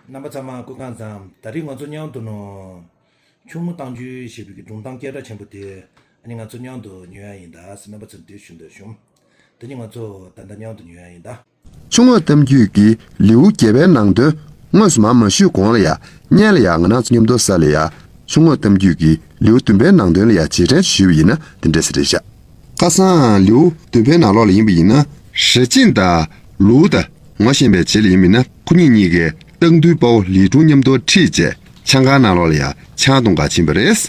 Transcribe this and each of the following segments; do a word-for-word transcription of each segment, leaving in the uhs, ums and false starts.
རྣམ་པ་ཚང་མ་སྐུ་ཁམས་བཟང་། ད་རེས་ང་ཚོ་མཉམ་དུ་ནོ། ཆུ་མོ་གཏམ་རྒྱུད་ཞེས་པའི་སྒྲུང་གཏམ་སྐད་གྲགས་ཆེན་པོ་དེ་ཨ་ནི་ང་ཚོ་མཉམ་དུ་ཉོ་ཡ་ཡིན་ད་ཟེར་རྣམ་པ་ཚོར་འདི་ཞུ་འདོད་བྱུང་། དེ་ནི་ང་ཚོ་ད་ལྟ་མཉམ་དུ་ཉོ་ཡ་ཡིན་ད། ཆུ་ངོགས་གཏམ་རྒྱུད་ཀྱི་ལེའུ་བརྒྱད་པའི་ནང་དོན་དངོས་སུ་མར་མ་ཞུས་གོང་ལ་ཡ། སྔོན་ལ་ཡ་ང་རང་ཚོ་མཉམ་དུ་ས་ལ་ཡ། ཆུ་ངོགས་གཏམ་རྒྱུད་ཀྱི་ལེའུ་བདུན་པའི་ནང་དོན་ལ་ཡ་རྗེས་དྲན་ཞུས་པ་ཡིན་ན་དེ་འདྲ་ཟེར་རེད་བཞག་ཁ་སང་ལེའུ་བདུན་པའི་ནང་ལོགས་ལ་ཡིན་པ་ཡིན་ན། ཞི་ཅིན་དང་ལུའུ་ཏ་ངོ་ཤེས་པའི་རྗེས་ལ་ཡིན་པ་ཡིན་ན། ཁོ་གཉིས་གཉིས་ཀས་སྟག་འདུལ་དཔའ་བོ་ལི་ཀྲུང་མཉམ་དུ་ཁྲིད་བྱས་ཆང་ཁང་ནང་ལོགས་ལ་ཡ་ཆང་འཐུང་ག་ཕྱིན་པ་རེད།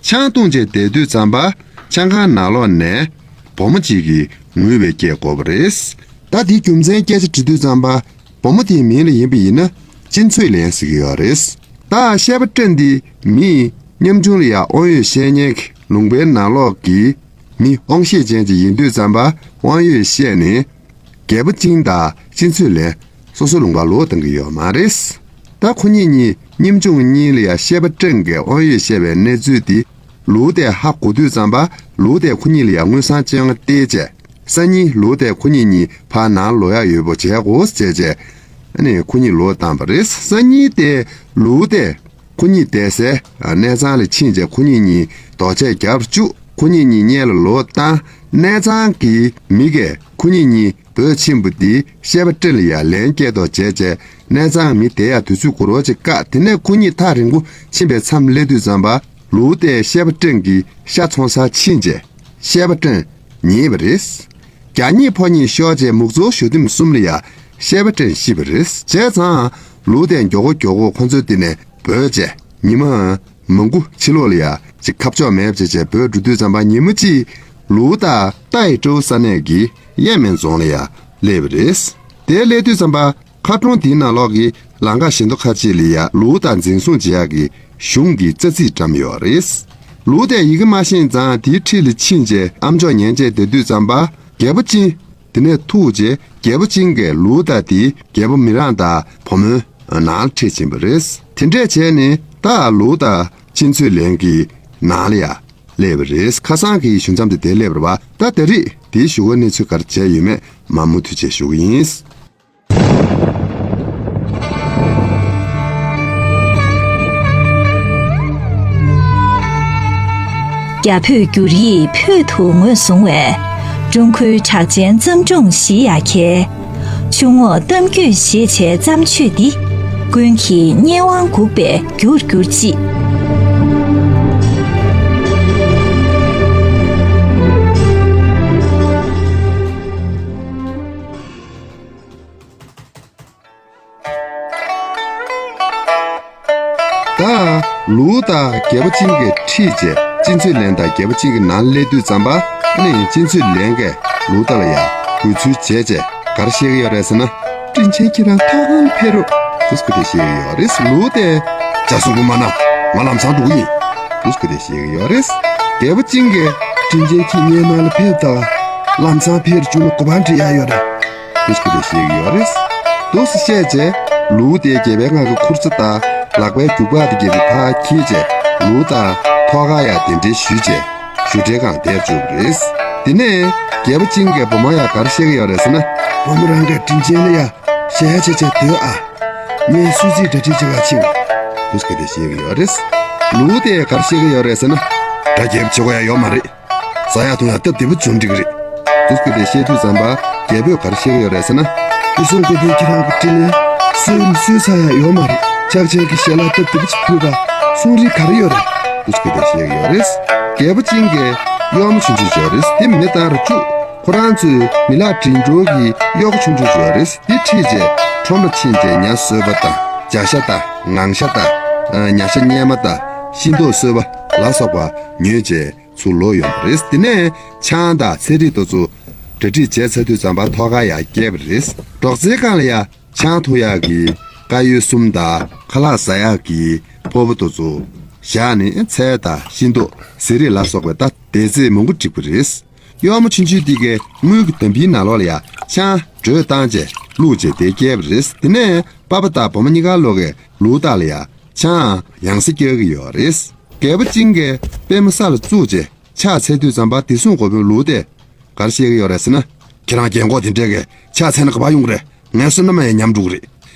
ཆང་འཐུང་བྱས་བསྡད་དུས་ཙམ་པ་ཆང་ཁང་ནང་ལོགས་ནས་བུ་མོ་གཅིག་གིས་ངུ་བའི་སྐད་གོ་བ་རེད། ད་དེའི་རྒྱུ་མཚན་སྐད་ཆ་དྲི་དུས་ཙམ་པ་བུ་མོ་དེའི་མིང་ལ་ཡིན་པ་ཡིན་ན་ཅིན་ཚུའེ་ལེན་ཟེར་གྱི་ཡོད་རེད། ད་བཤད་པ་ཀྲན་འདི་མིས་ཉམ་ཆུང་ལ་ཡ་དབང་ཡོད་བཤད་མཁན་གྱི་ལུང་པའི་ནང་ལོགས་ཀྱི་མི་དབང་ཤེད་ཅན་ཅིག་ཡིན་དུས་ཙམ་པ་དབང་ཡོད་བཤད་ནས། རྒྱལ་པོ་ཅིན་དང་ཅིན་ཚུའེ་ལེན་སོ་སོའི་ལུང་པར་ལོག་བཏང་གི་ཡོད་མ་རེད། ད་ཁོ་གཉིས་གཉིས་ཉམ་ཆུང་གཉིས་ལ་ཡ་བཤད་པ་ཀྲན་གྱིས་དབང་ཡོད་བཤད་པའི་གནས་ཚུལ་དེ་ལུའུ་ཏས་ཧ་གོ་དུས་ཙམ་པ་ལུའུ་ཏས་ཁོ་གཉིས་ལ་ཡ་དངུལ་སྲང་བཅོ་ལྔ་སྟེར་བྱས། སང་ཉིན་ལུའུ་ཏས་ཁོ་གཉིས་གཉིས་ཕར་ནང་ལོག་ཡ་ཡོད་པོ་བྱས་གོ་ཟེར་བྱས། ཨ་ནི་ཁོ་གཉིས་ལོག་བཏང་པ་རེད། སང་ཉིན་དེ་ལུའུ་ཏས་ཁོ་གཉིས་བསྡད་སའི་གནས་ཚང་ལ་ཕྱིན་བྱས་ཁོ་གཉིས་གཉིས་རྡོག་ཆས་རྒྱབ་བཅུག་ཁོ་གཉིས་གཉིས་སྔོན་ལ་ལོག་བཏང་། གནས་ཚང་གི་མི་གས་ཁོ་གཉིས་གཉིས་བོས་ཕྱིན་པ་འདི་བཤད་པ་ཀྲན་ལ་ཡ་ལན་སྐྱེལ་དོ་བྱས་བྱས། གནས་ཚང་མི་དེ་ཡ་དུས་ཚོད་འགོར་བ་ཅིག་བཀག་དེ་ནས་ཁོ་གཉིས་ཐག་རིང་པོ་ཕྱིན་པའི་མཚམས་སླེབས་དུས་ཙམ་པ་ལུའུ་ཏས་བཤད་པ་ཀྲན་གྱི་ཤ་འཚོང་སར་ཕྱིན་བྱས་བཤད་པ་ཀྲན་ཉེས་པ་རེད། རྒྱ་གཉིས་ཕོ་གཉིས་ཤོར་བྱས་མུག་ཚོ་ཞོ་ཐིམ་གསུམ་ལ་ཡ་བཤད་པ་ཀྲན་ཤི་བ་རེད། བྱས་ཙང་ལུའུ་ཏས་མགྱོགས་པོ་མགྱོགས་པོ་ཁོ་ཚོའི་དེ་ནས་བོས་བྱས་ཉི་མ་མང་པོ་ཕྱི་ལོགས་ལ་ཡ་ཅིག་ཁ་ཕྱོགས་མེད་བྱས་བྱས་བོས་འགྲོ་དུས་ཙམ་པ་ཉིན་མོ་གཅིག་ལུའུ་ཏ་ཏའི་ཀྲོའུ་ས་གནས་ཀྱི་ཡན་མེན་རྫོང་ལ་ཡ་སླེབས་པ་རེད། དེ་སླེབས་དུས་ཙམ་པ་མཁར་གྲོང་དེའི་ནང་ལོགས་ཀྱི་ལམ་ཁ་ཞེ་མདོ་ཁ་ཅིག་ལ་ཡ་ལུའུ་ཏ་འཛིན་བཟུང་བྱེད་ཡག་གི་གཞུང་གི་རྩ་ཚིག་བཀྲམ་ཡོད་རེད། ལུའུ་ཏས་ཡི་གེ་མ་ཤེས་ཙང་དེའི་འཁྲིས་ལ་ཕྱིན་བྱས་ཨམ་ཅོག་ཉན་བྱས་བསྡད་དུས་ཙམ་པ་རྒྱལ་པོ་ཅིན་དེ་ནས་ཐུག་བྱས་རྒྱལ་པོ་ཅིན་གྱིས་ལུའུ་ཏ་དེ་རྒྱལ་པོ་མི་རང་དང་བུ་མོའི་ནང་ལ་ཁྲིད་ཕྱིན་པ་རེད། དེ་འདྲས་བྱས་ནས་ད་ལུའུ་ཏ་ཅིན་ཚུའེ་ལེན་གྱི་ནང་ལ་ཡ་སླེབས་པ་རེད། ཁ་སང་གི་ཞུ་མཚམས་དེ་དེ་སླེབས་པ་རེད་པ། ད་ད་རེས་དེའི་ཞུ་སྒོ་གནས་ཚུལ་ག་རེ་བྱས་ཡོད་མེད་མར་མུ་མཐུད་བྱས་ཞུ་གི་ཡིན། རྒྱ་བོད་བསྒྱུར་ཡིག་བོད་དུ་ངོས་བཟུང་བའི་ཀྲུང་གོའི་གྲགས་ཅན་བརྩམས་སྒྲུང་བཞི་ཡ་གྱལ། ཆུ་ངོགས་གཏམ་རྒྱུད་ཞེས་བྱའི་བརྩམས་ཆོས་འདི་ཀུན་གྱིས་བརྙན་དབང་འགུག་པའི་རྒྱུར་གྱུར་ཅིག་ད་ལུའུ་ཏ་རྒྱལ་པོ་ཅིན་གྱིས་ཁྲིད་བྱས་ཅིན་ཚུའེ་ལེན་དང་རྒྱལ་པོ་ཅིན་གྱི་ནང་སླེབས་དུས་ཙམ་པ་ནི་ཅིན་ཚུའེ་ལེན་གྱིས་ལུའུ་ཏ་ལ་ཡ་གུས་བཙུན་བྱས་བྱས་ག་རེ་བཤད་ཀྱི་ཡོད་རེད་ཟེར་ན། དྲིན་ཆེན་ཁྱེད་རང་ཐོག་ཁང་ལ་ཕེབས་རོགས་ཟེར་ཁོ་དེ་བཤད་ཀྱི་ཡོད་རེད། ལུའུ་ཏས་ཇ་སུ་གུ་མ་ན་ང་ལམ་སང་འགྲོ་གི་ཡིན་ཟེར་ཁོ་དེ་བཤད་ཀྱི་ཡོད་རེད། རྒྱལ་པོ་ཅིན་གྱིས་དྲིན་ཆེན་ཁྱེད་ངའི་ནང་ལ་ཕེབས་དང་ལམ་སང་ཕེབས་རུ་བཅུག་ན་གོ་འཕང་འགྲིག་ཡ་ཡོད་རེད། ཏུས་ཀུ་དེ་བཤད་ཀྱི་ཡོད་རེད། འདུག་སེ་བཤད་རྗེས་ལུའུ་ཏས་རྒྱལ་པོའི་སྔགས་ཀྱི་ཁུར་ཆ་དང་ལག་པའི་རྒྱུག་པ་དེ་གྱེས་ཏེ་ཕར་འཁྱེར་རྗེས་ལུའུ་ཏ་ཐོག་ཁར་ཡར་གདན་འདྲེན་ཞུས་རྗེས་བཞུགས་གྲལ་སྒང་བསྡད་བཅུག་པ་རེད། དེ་ནས་རྒྱལ་པོ་ཅིན་གྱིས་བུ་མོ་ཡར་ག་རེ་བཤད་ཀྱི་ཡོད་རེད་ཟེར་ན། བུ་མོ་རང་གིས་དྲིན་ཆེན་ལ་ཡ་ཞལ་ཆེ་ཆེ་སྡོད་ཨ། ངས་སུད་སི་གྲ་སྒྲིག་བྱེད་ག་ཕྱིན། ཏུས་ཀུ་དེ་བཤད་ཀྱི་ཡོད་རེད། ལུའུ་ཏས་ག་རེ་བཤད་ཀྱི་ཡོད་རེད་ཟེར་ན། དགྲ་རྒྱལ་པོ་བྱེད་དགོས་ཡ་ཡོད་མ་རེད། ཟ་ཡ་འཐུང་ཡ་སྟབས་བདེ་པོ་བྱུང་འགྲིག་གི་རེད། ཏུས་ཀུ་དེ་བཤད་དུས་ཙམ་པ་རྒྱལ་པོས་ག་རེ་བཤད་ཀྱི་ཡོད་རེད་ཟེར་ན། སྐུ་སྲུང་སྐུ་ཕུང་ཁྱེད་རང་གི་དཀྲིས་ལན་སུས་སུས་ཟ་ཡ་ཡོད་མ་རེད། ཕྱག་ཆེན་གྱི་ཞལ་ལག་སྟབས་བདེ་པོ་ཅིག་ཕུལ་བ་སོང་རིགས་ག་རེ་ཡོད་རེད། ཏུས་ཀུ་དེ་བཤད་ཀྱི་ཡོད་རེད། རྒྱལ་པོ་ཅིན་གྱིས་གཡོག་མོ་ཆུང་ཆུང་ཅིག་ཡོད་རེད། དེ་མི་བཏང་རུ་བཅུག་ཁོ་རང་ཚོས་མི་ལག་འབྲིང་གྲོགས་ཀྱི་གཡོག་ཆུང་ཆུང་ཅིག་ཡོད་རེད། དེ་ཁྲིད་རྗེས་ཁྲོམ་ལ་ཕྱིན་རྗེས་ཉ་གསོད་པ་དང་བྱ་ཤ་དང་ངང་ཤ་དང་ཉ་ཤ་སྔས་མ་དང་ཤིང་ཏོག་གསོད་པ་ལ་སོགས་པ་ཉོས་རྗེས་ཚུར་ལོག་ཡོང་བ་རེད། དེ་ནས་ཆང་དང་ཚལ་རིགས་དེ་ཚོ་གྲ་སྒྲིག་བྱས་ཚར་དུས་ཙམ་པ་ཐོག་ཁར་ཡར་བསྐྱལ་བ་རེད། སྒྲོག་ཙེའི་སྒང་ལ་ཡ་ཆང་འཐུང་ཡག་གི་དཀར་ཡོལ་གསུམ་དང་ཁ་ལག་ཟ་ཡག་གི་ཕོར་པ་དེ་ཚོ་བཞག་ནས་ཚལ་དང་ཤིང་ཏོག་ཟས་རིགས་ལ་སོགས་པའི་ད་འདེབས་རྫས་མང་པོ་བསྒྲིགས་པ་རེད། གཡོག་མོ་ཆུང་ཆུང་དེ་གས་དངུལ་གྱི་འདམ་བུའི་ནང་ལོགས་ལ་ཡ་ཆང་དྲོད་བཏང་རྗེས་བླུགས་རྗེས་དེ་བསྐྱལ་བ་རེད། དེ་ནས་པ་ཕ་དང་བུ་མོ་གཉིས་ཀ་ལོག་གིས་ལུའུ་ཏ་ལ་ཡ་ཆང་ཡང་སེ་བསྐྱལ་གྱི་ཡོད་རེད། རྒྱལ་པོ་ཅིན་གྱིས་པད་མ་ས་ལ་བཙུགས་རྗེས་ཕྱག་འཚལ་དུས་ཙམ་པ་དེ་སྲུང་འགོ་དཔོན་ལུའུ་ཏས་ག་རེ་བཤད་ཀྱི་ཡོད་རེད་ཟེར་ན། ཁྱེད་རང་རྒན་གོག་དེ་འདྲས་ཀྱིས་ཕྱག་འཚལ་ན་ག་པར་ཡོང་གི་རེད། ངའི་བསོད་ནམས་ཡང་ཉམས་འགྲོ་གི་རེད།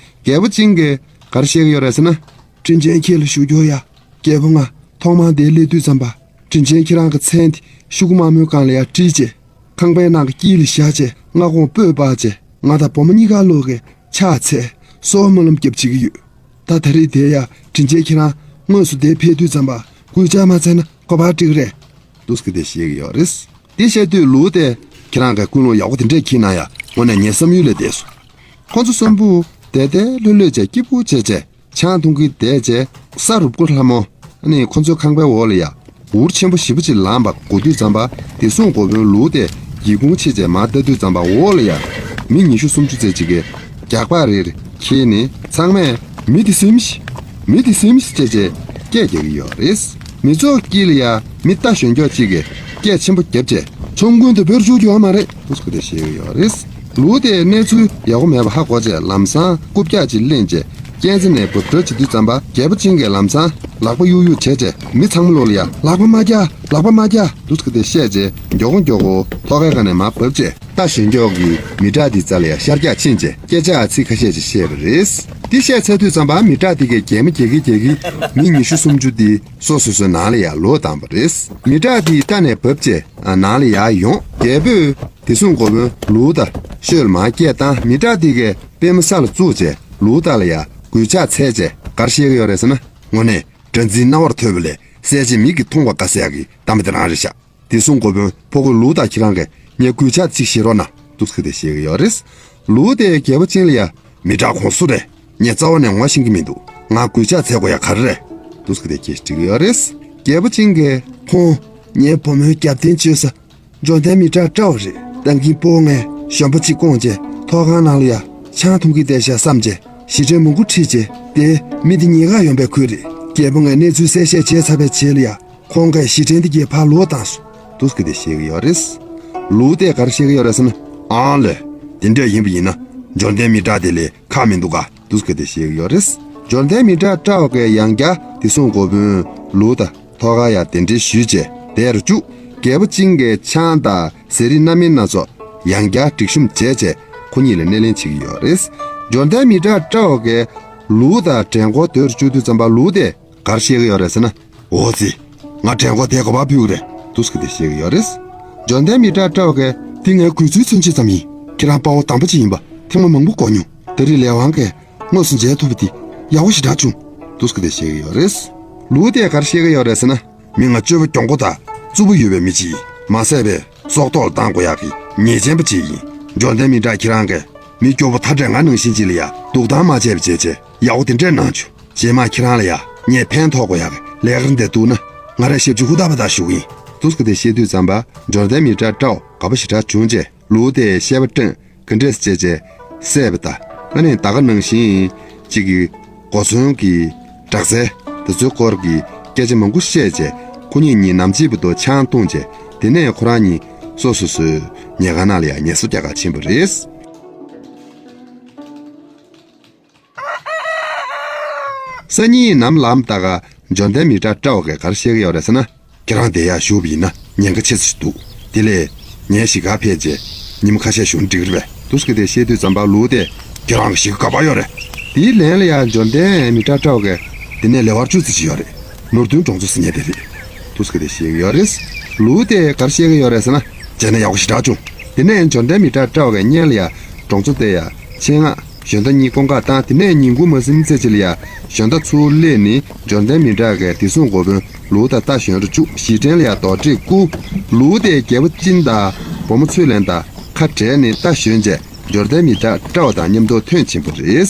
རྒྱལ་པོ་ཅིན་གྱིས་ ག་རེ་བཤད་ཀྱི་ཡོད་རེད་ཟེར་ན། དྲིན་ཆེན་ཁྱེད་ལ་ཞུ་རྒྱུ་ཡ། རྒྱལ་པོ་ང་ཐོག་མར་འདིར་སླེབས་དུས་ཙམ་པ། དྲིན་ཆེན་ཁྱེད་རང་གི་མཚན་དེ་ཤོག་གུ་དམར་མོའི་སྒང་ལ་ཡ་བྲིས་བྱས། ཁང་པའི་ནང་གི་དཀྱིལ་ལ་བཞག་བྱས། སྔ་དགོང་སྤོས་སྤར་བྱས། ང་དང་བུ་མོ་གཉིས་ཀ་ལོག་གི་ཕྱག་འཚལ། གསོལ་བ་སྨོན་ལམ་རྒྱབ་བྱེད་ཀྱི་ཡོད། ད་ད་རེས་དེ་ཡ་དྲིན་ཆེན་ཁྱེད་རང་དངོས་སུ་འདིར་ཕེབས་དུས་ཙམ་པ་གུས་ཕྱག་མ་འཚལ་ན་ག་པར་འགྲིག་རེད། འདུག་སེ་གི་དེ་བཤད་ཀྱི་ཡོད་རེད། དེ་བཤད་དུས་ལུའུ་ཏེ་ཁྱེད་རང་གི་ཀུན་སློང་ཡག་པོ་དེ་འདྲས་འཁྱེར་ན་ཡ་དངོས་གནས་ངའི་བསམ་ཡུལ་ལས་འདས་སོང་། ཁོ་ཚོ་གསུམ་པོ་བསྡད་བསྡད་ལྷོད་ལྷོད་བྱས་སྐྱིད་པོ་བྱས་བྱས་ཆང་འཐུང་གི་བསྡད་བྱས། ས་རུབ་ཀོ་ལྷ་མོ་ཨ་ནི་ཁོ་ཚོའི་ཁང་པའི་འོག་ལ་ཡ་འུར་ཆེན་པོ་ཞེ་པོ་ཅིག་ལངས་པ་གོ་དུས་ཙམ་པ། དེ་སྲུང་འགོ་དཔོན་ལུའུ་ཏེ་སྒེའུ་ཁུང་ཕྱེ་བྱས་མར་ལྟ་དུས་ཙམ་པ་འོག་ལ་ཡ་མི་ཉི་ཤུ་སུམ་ཅུ་ཙམ་ཅིག་གིས་རྒྱག་པ་རེ་རེ་འཁྱེར་ནས། ཚང་མས་མི་དེ་ཟིན་ཤིག་མི་དེ་ཟིན་ཤིག་ཅེས་བྱས་སྐད་རྒྱག་གི་ཡོད་རེད། མི་ཚོགས་དཀྱིལ་ལ་ཡ་མི་རྟ་ཞོན་མགྱོགས་གཅིག་གིས་སྐད་ཆེན་པོ་བརྒྱབ་བྱས། ཚོང་ཀུན་དུ་བེར་བཅུག་རྒྱུ་ཡོད་མ་རེད། འདུག་སེ་གི་དེ་བཤད་ཀྱི་ཡོད་རེད། ལུའུ་ཏེ་གནས་ཚུལ་ཡག་པོ་མེད་པ་ཧ་གོ་བྱས་ལམ་སང་རྐུབ་བཀྱག་ཅིག་ལེན་བྱས། གཅན་གཟན་ནས་འབབ་གྲབས་བྱེད་དུས་ཙམ་པ། རྒྱལ་པོ་ཅིང་གིས་ལམ་སང་ལག་པ་གཡུག་གཡུག་བྱས་བྱས། མི་ཚང་མ་ལོག་ལ་ཡ་ལག་པ་མ་རྒྱག་ལག་པ་མ་རྒྱག་འདུག་སེ་གི་དེ་བཤད་བྱས། མགྱོགས་པོ་མགྱོགས་པོ་ཐོག་ཁའི་སྒང་ནས་མར་བབས་བྱས། རྟ་ཞོན་མགྱོགས་ཀྱིས་མི་དྲག་དེའི་རྩ་ལ་ཡ་ཤར་རྒྱག་ཕྱིན་བྱས། སྐད་ཆ་ཚིག་ཁ་ཤས་ཅིག་བཤད་པ་རེད། དེ་བཤད་ཚར་དུས་ཙམ་པ་མི་དྲག་དེ་གིས་གད་མོ་བགད་ཀི་བགད་ཀི་མི་ཉི་ཤུ་སུམ་ཅུ་དེ་སོ་སོ་སོའི་ནང་ལ་ཡ་ལོག་བཏང་པ་རེད། མི་དྲག་དེ་རྟ་ནས་བབས་བྱས་ནང་ལ་ཡ་ཡོང་། རྒྱལ་པོས་དེ་སྲུང་འགོ་དཔོན་ལུའུ་ཏ་ཤོད་ལ་མར་སྐད་བཏང་། མི་དྲག་དེ་གིས་པུས་མོ་ས་ལ་བཙུགས་བྱས་ལུའུ་ཏ་ལ་ཡ་གུས་ཕྱག་འཚལ་བྱས་ག་རེ་བཤད་ཀྱི་ཡོད་རེད་ཟེར་ན། དངོས་གནས་དགྲ་འཛིན་རྣ་བར་ཐོས་པ་ལས་གསལ་བྱེད་མིག་གིས་མཐོང་བ་དཀའ་ཟེར་ཡག་གི་གཏམ་དེ་རང་རེད་ཤག་དེ་སྲུང་འགོ་དཔོན་ཕོ་རྒོད་ལུའུ་ཏ་ཁྱེད་རང་གིས་ངས་གུས་ཕྱག་ཅིག་བཞེས་རོགས་གནང་། འདུག་སེ་གི་དེ་བཤད་ཀྱི་ཡོད་རེད། ལུའུ་ཏེ་རྒྱལ་པོ་ཅིང་ལ་ཡ་མི་དྲག་ཁོང་སུ་རེད། ངས་རྩ་བ་ནས་ངོ་ཤེས་ཀྱི་མི་འདུག་ང་གུས་ཕྱག་འཚལ་དགོས་ཡ་ག་རེ་རེད། འདུག་སེ་གི་དེ་སྐད་ཅིག་དྲིས་ཀྱི་ཡོད་རེད། རྒྱལ་པོ་ཅིང་གིས་ཁོང་ངའི་བུ་མོའི་རྒྱབ་རྟེན་བཅོལ་ས་འབྱོར་ལྡན་མི་དྲག་སྤྲ་བོ་རེད། ད་གིན་སྤོ་ངས་ཞོན་པ་ཅིག་བསྐོངས་བྱས་ཐོག་ཁང་ནང་ལ་ཡ་ཆང་འཐུང་གི་བསྡད་ཤག་བསམ་བྱས་ཞི་དྲན་མང་པོ་ཁྲིད་བྱས། དེ་མི་དེ་ཉེས་ཁ་ཡོང་པའི་ཁུལ་རེད། རྒྱལ་པོ་ངས་གནས་ཚུལ་གསལ་བཤད་བྱས་ཚར་བའི་རྗེས་ལ་ཡ། ཁོང་གིས་ཞི་དྲན་དེ་གྱད་ཕར་ལོག་བཏང་སོང་། འདུག་སེ་གི་དེ་བཤད་ཀྱི་ཡོད་རེད། ལུའུ་ཏེ་ག་རེ་བཤད་ཀྱི་ཡོད་རེད་ཟེར་ན། ཨང་ལེ། དེ་འདྲས་ཡིན་པ་ཡིན་ན་འབྱོར་ལྡན་མི་དྲག་དེ་ལས་ཁག་མི་འདུག་ག་འདུག་སེ་གི་དེ་བཤད་ཀྱི་ཡོད་རེད། འབྱོར་ལྡན་མི་དྲག་སྤྲ་བོ་གིས་ཡང་བསྐྱར་དེ་སྲུང་འགོ་དཔོན་ལུའུ་ཏ་ཐོག་ཁར་ཡ་གདན་འདྲེན་ཞུས་བྱས་དེར་བཅུག་རྒྱལ་པོ་ཅིང་གིས་ཆང་དང་ཟས་རིགས་སྣ་མིན་སྣ་ཚོགས་ཡང་བསྐྱར་སྒྲིག་གཤོམ་བྱས་བྱས་ཁོ་གཉིས་ལ་སྣེ་ལེན་བྱེད་ཀྱི་ཡོད་རེད། འབྱོར་ལྡན་མི་དྲག་སྤྲ་བོ་གིས་ལུའུ་ཏ་གྲལ་མགོར་སྡོད་བཅུག་དུས་ཙམ་པ་ལུའུ་ཏེ་ག་རེ་བཤད་ཀྱི་ཡོད་རེད་ཟེར་ན། འོ་ཙི། ང་གྲལ་མགོར་བསྡད་ག་པར་ཕུད་ཀྱི་རེད། འདུག་སེ་གི་དེ་བཤད་ཀྱི་ཡོད་རེད། འབྱོར་ལྡན་མི་དྲག་སྤྲ་བོ་གིས་དེ་ངའི་གུས་ཚུལ་མཚོན་བྱེད་ཙམ་ཡིན། ཁྱེད་རང་དཔའ་བོ་དམ་པ་ཅིག་ཡིན་པ་ཐེངས་མ་མང་པོ་གོ་མྱོང་། ད་རེས་ལས་དབང་གིས་དངོས་སུ་མཇལ་ཐུབ་པ་དེ་ཡག་པོ་ཞེ་དྲག་བྱུང་། འདུག་སེ་གི་དེ་བཤད་ཀྱི་ཡོད་རེད། ལུའུ་ཏེ་ག་རེ་བཤད་ཀྱི་ཡོད་རེད་ཟེར་ན། མི་ང་སྤྱོད་པ་གྱོང་པོ་དང་རྩུབ་པོ་ཡོད་པའི་མི་ཅིག་ཡིན། མ་ཟད་པའི་སྲོག་ཐོག་ལ་བཏང་དགོས་ཡག་གི་ཉེས་ཅན་པ་ཅིག་ཡིན། འབྱོར་ལྡན་མི་དྲག་ཁྱེད་རང་གིས་མི་སྐྱོ་པོ་མཐའ་བྲལ་ང་ནང་བཞིན་ཅིག་ལ་ཡ་སྡུག་བཏང་མ་བྱས་པ་བྱས་བྱས་ཡག་པོ་དེ་འདྲས་གནང་བྱུང་། རྗེས་མ་ཁྱེད་རང་ལ་ཡ་ངས་ཕན་ཐོགས་དགོས་ཡག་གི་ལས་ཀ་འདི་འདུག་ན་ང་རའི་ཞབས་ཕྱི་ཧུར་ཐག་པ་དག་ཞུ་གི་ཡིན། འདུག་སེ་གི་དེ་བཤད་དུས་ཙམ་པ་འབྱོར་ལྡན་མི་དྲག་སྤྲ་བོ་དགའ་པོ་ཞེ་དྲག་བྱུང་བྱས་ལུའུ་ཏེ་བཤད་པ་དྲན་ག་འདྲས་བྱས་བྱས་བསད་པ་དང་། ཨ་ནི་ད་ག་ནང་བཞིན་གཅིག་གི་གོ་མཚོན་གྱི་དྲག་རྩལ་དེ་ཚོའི་སྐོར་གྱི་སྐད་ཆ་མང་པོ་བཤད་བྱས་ཁོ་གཉིས་གཉིས་ནམ་ཕྱེད་པ་དུ་ཆང་བཏུང་བྱས། དེ་ནས་ཁོ་རང་གཉིས་སོ་སོ་སོའི་ཉལ་ཁང་ནང་ལ་ཡ་ངལ་གསོ་རྒྱག་གར་ཕྱིན་པ་རེད། སང་ཉིན་ནམ་ལངས་ད་ག་འབྱོར་ལྡན་མི་དྲག་སྤྲ་བོ་གིས་ག་རེ་བཤད་ཀྱི་ཡོད་རེད་ཟེར་ན། ཁྱེད་རང་དེ་ཡ་བཞུགས་པ་ཡིན་ན་ཉེན་ཁ་ཆེ་ཙམ་ཞིག་འདུག་དེ་ལས་ངས་གཞིས་ཀར་ཕེབས་རྗེས་ཉི་མ་ཁ་ཤས་བཞུགས་ན་འགྲིག་གི་རེད་པས། འདུག་སེ་གི་དེ་བཤད་དུས་ཙམ་པ་ལུའུ་ཏེ་ཁྱེད་རང་གི་གཞིས་ཀ་ག་པར་ཡོད་རེད། དེའི་ལན་ལ་ཡ་འབྱོར་ལྡན་མི་དྲག་སྤྲ་བོ་གིས་དེ་ནས་ལེ་དབར་བཅུ་ཙམ་ཞིག་ཡོད་རེད། ནོར་བདུན་གྲོང་ཚོ་ཟེར་མཁན་དེ་རེད། འདུག་སེ་གི་དེ་བཤད་ཀྱི་ཡོད་རེད། ལུའུ་ཏེ་ག་རེ་བཤད་ཀྱི་ཡོད་རེད་ཟེར་ན། བྱས་ན་ཡག་པོ་ཞེ་དྲག་བྱུང་། དེ་ནས་འབྱོར་ལྡན་མི་དྲག་སྤྲ་བོ་གིས་སྔོན་ལ་ཡ་གྲོང་ཚོ་དེ་ཡ་ཆེད་མངགས་གཞན་དག་གཉིས་བསྐོང་ག་བཏང་། དེ་ནས་ཉིན་གུང་མ་ཟིན་ཚེ་ཅིག་ལ་ཡ་གཞན་དག་ཚུར་སླེབས་ནས་འབྱོར་ལྡན་མི་དྲག་གིས་དེ་སྲུང་འགོ་དཔོན་ལུའུ་ཏ་རྟ་ཞོན་རུ་བཅུག་ཞི་ཀྲན་ལ་ཡ་རྡོག་ཁྲེས་བསྐུར། ལུའུ་ཏེ་རྒྱལ་པོ་ཅིན་དང་བུ་མོ་ཚུའུ་ལན་དང་ཁ་བྲལ་ནས་རྟ་ཞོན་རྗེས་འབྱོར་ལྡན་མི་དྲག་སྤྲ་བོ་དང་མཉམ་དུ་ཐོན་ཕྱིན་པ་རེད།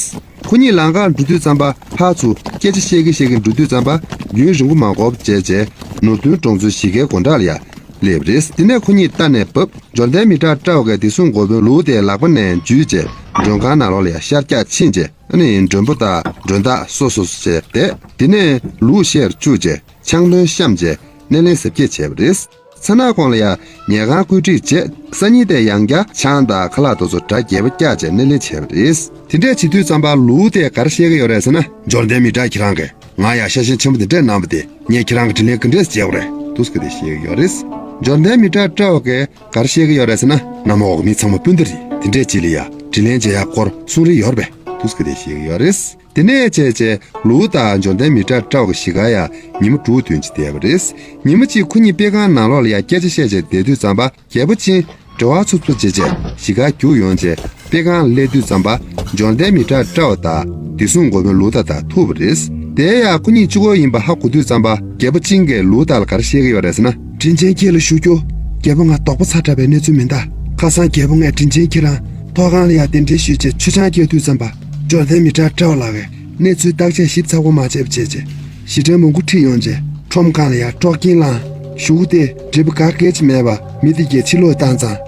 ཁོ་གཉིས་ལམ་ཁར་འགྲོ་དུས་ཙམ་པ་ཕར་ཚུར་སྐད་ཆ་བཤད་ཀྱིན་བཤད་ཀྱིན་འགྲོ་དུས་ཙམ་པ་རྒྱུན་རིང་པོ་མ་འགོར་བ་བྱས་རྗེས་ནོར་བདུན་གྲོང་ཚོའི་གཞིས་ཀའི་སྒོ་འགྲམ་ལ་ཡ་སླེབས་པ་རེད། དེ་ནས་ཁོ་གཉིས་རྟ་ནས་བབས། འབྱོར་ལྡན་མི་དྲག་སྤྲ་བོ་གིས་དེ་སྲུང་འགོ་དཔོན་ལུའུ་ཏེ་ལག་པ་ནས་འཇུས་རྗེས་མགྲོན་ཁང་ནང་ལོགས་ལ་ཡ་ཤར་རྒྱག་ཕྱིན་རྗེས་ཨ་ནི་མགྲོན་པོ་དང་མགྲོན་བདག་སོ་སོ་སོ་བྱས་བསྡད། དེ་ནས་ལུའུ་ཤེར་བཅུག་རྗེས་ཆང་འདོན་བཤམས་རྗེས་སྣེ་ལེན་གཟབ་རྒྱས་བྱས་པ་རེད། མཚན་ནག་གོང་ལ་ཡ་ཉལ་ཁང་བཀོད་སྒྲིག་བྱས། སང་ཉིན་དེ་ཡང་བསྐྱར་ཆང་དང་ཁ་ལག་དེ་ཚོ་གྲ་རྒྱས་པོ་བཀྱག་བྱས་སྣེ་ལེན་བྱས་པ་རེད། དེ་འདྲས་བྱེད་དུས་ཙམ་པ་ལུའུ་ཏེ་ག་རེ་བཤད་ཀྱི་ཡོད་རེད་ཟེར་ན། འབྱོར་ལྡན་མི་དྲག་ཁྱེད་རང་གིས་ང་ཡ་ཤ་ཞེན་ཆེན་པོ་འདི་འདྲས་གནང་བ་དེ་ངས་ཁྱེད་རང་གི་དྲིན་ལན་ག་འདྲས་འཇལ་དགོས་རེད། འདུག་སེ་གི་དེ་བཤད་ཀྱི་ཡོད་རེད། འབྱོར་ལྡན་མི་དྲག་སྤྲ་བོ་གིས་ག་རེ་བཤད་ཀྱི་ཡོད་རེད་ཟེར་ན། གནམ་འོག་གི་མི་ཚང་མ་སྤུན་ཟླ་རེད། དེ་འདྲས་ཅིག་ལ་ཡ་དྲིན་ལན་འཇལ་ཡག་སྐོར་གསུང་རེ་ཡོད་རེད་པས། འདུག་སེ་གི་དེ་བཤད་ཀྱི་ཡོད་རེད། དེ་ནས་བྱས་བྱས་ལུའུ་དང་འབྱོར་ལྡན་མི་ཏྲ་ཀྲའོ་གི་གཞིས་ཀ་ཡ་ཉིན་མོ་དྲུག་ཐོན་གྱི་བསྡད་པ་རེད། ཉིན་མོ་གཅིག་ཁོ་གཉིས་དཔེ་ཁང་ནང་ལོགས་ལ་ཡ་སྐད་ཆ་བཤད་བྱས་བསྡད་དུས་ཙམ་པ། རྒྱལ་པོ་ཅིན་བྲེལ་བ་འཚུབ་འཚུབ་བྱས་བྱས་གཞིས་ཀར་རྒྱུགས་ཡོང་བྱས་དཔེ་ཁང་སླེབས་དུས་ཙམ་པ། འབྱོར་ལྡན་མི་ཏྲ་ཀྲའོ་དང་བདེ་སྲུང་འགོ་དཔོན་ལུའུ་ཐ་དང་ཐུག་པ་རེད། དེ་ཡང་ཁོ་གཉིས་གཅིག་པོ་ཡིན་པ་ཧ་གོ་དུས་ཙམ་པ། རྒྱལ་པོ་ཅིན་གྱིས་ལུའུ་ཐ་ལ་ག་རེ་བཤད་ཀྱི་ཡོད་རེད་ཟེར་ན། དྲིན་ཅན་ཁྱེད་ལ་ཞུ་རྒྱུ། རྒྱལ་པོ་ང་དོགས་པ་ཚ་དྲགས་པའི་གནས་ཚུལ་མིན་ད། ཁ་སང་རྒྱལ་པོ་ངས་དྲིན་ཅན་ཁྱེད་རང་ཐོག་ཁང་ལ་ཡར་གདན་འདྲེན་ཞུས་བྱས་མཆོད་ཆང་བསྐྱལ་དུས་ཙམ་པ། འབྱོར་ལྡན་མི་ཏྲ་ཀྲའོ་ལགས་ཀྱིས་གནས་ཚུལ་བརྟག་དཔྱད་ཞིབ་ཚགས་པོ་མ་བྱས་པ་བྱས་བྱས་ཞི་བྲན་མང་པོ་ཁྲིད་ཡོང་བྱས་ཁྲོམ་སྒང་ལ་ཡར་དཀྲོག་རྐྱེན་བསླངས། གཞུག་གུ་དེ་འབྲས་བུ་ག་གེ་ཅིག་མེད་པ་མི་དེ་གྱད་ཕྱིར་ལོག་བཏང་ཙང་།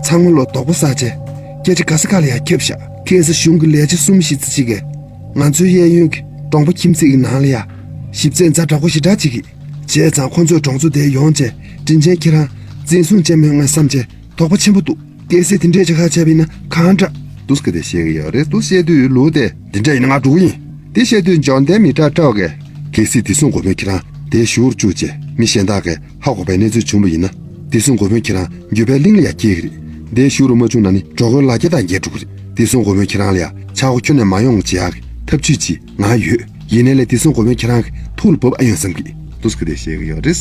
ཚང་མ་ལོ་དོགས་པ་ཟ་བྱས་སྐད་ཆ་ག་ས་ག་ལ་ཡར་ཁྱབ་ཤག་ཁ་སང་གཞུང་གི་ལས་བྱེད་གསུམ་བཞི་ཙམ་ཅིག་གིས་ང་ཚོའི་གཡས་གཡོན་གྱི་གྲོང་པ་ཁྱིམ་མཚེས་ཀྱི་ནང་ལ་ཡ་ཞིབ་རྩད་ཛ་དྲག་པོ་ཞེ་དྲག་བྱེད་ཀྱི། བྱས་ཙང་ཁོ་ཚོས་གྲོང་ཚོ་དེར་ཡོང་བྱས་དྲིན་ཅན་ཁྱེད་རང་འཛིན་བཟུང་བྱས་མེད་ངས་བསམ་བྱས་དོགས་པ་ཆེན་པོ་འདུག་གལ་སྲིད་དེ་འདྲས་ཅིག་ཧ་བྱས་པ་ཡིན་ན་གང་དྲག་འདུག་སེ་དེ་བཤད་ཀྱི་ཡོད་རེད། འདུག་བཤད་དུས་ལུའུ་ཐའི་འདི་འདྲ་ཡིན་ན་ང་འགྲོ་གི་ཡིན། དེ་བཤད་དུས་འབྱོར་ལྡན་མི་ཏྲ་ཀྲའོ་གིས་གལ་སྲིད་བདེ་སྲུང་འགོ་དཔོན་ཁྱེད་རང་དེར་ཞུ་བར་བཅུག་བྱས་མི་གཞན་དག་གིས་ཧ་གོ་བའི་གནས་ཚུལ་བྱུང་བ་ཡིན་ན། བདེ་སྲུང་འགོ་དཔོན་ཁྱེད་རང་འགྱོད་པའི་གླིང་ལ་ཡ་སྐྱེལ་གྱི་རེད། དེར་ཞུ་རུ་མ་བཅུག་ན་ནི་འགྲོ་མགོན་ལ་རྒྱ་དང་འགལ་འགྲོ་གི་རེད། བདེ་སྲུང་འགོ་དཔོན་ཁྱེད་རང་ལ་ཡ་ཆག་སྒོ་ཁྱོན་ནས་མ་ཡོང་བ་བྱེད་ཡག་གི་ཐབས་ཇུས་ཅིག་ང་ཡོད། ཡིན་ནའི་ལས་བདེ་སྲུང་འགོ་དཔོན་ཁྱེད་རང་གི་ཐུགས་ལ་བབས་ཨ་ཡོང་བསམ་གི། འདུག་སེ་དེ་བཤད་ཀྱི་ཡོད་རེད།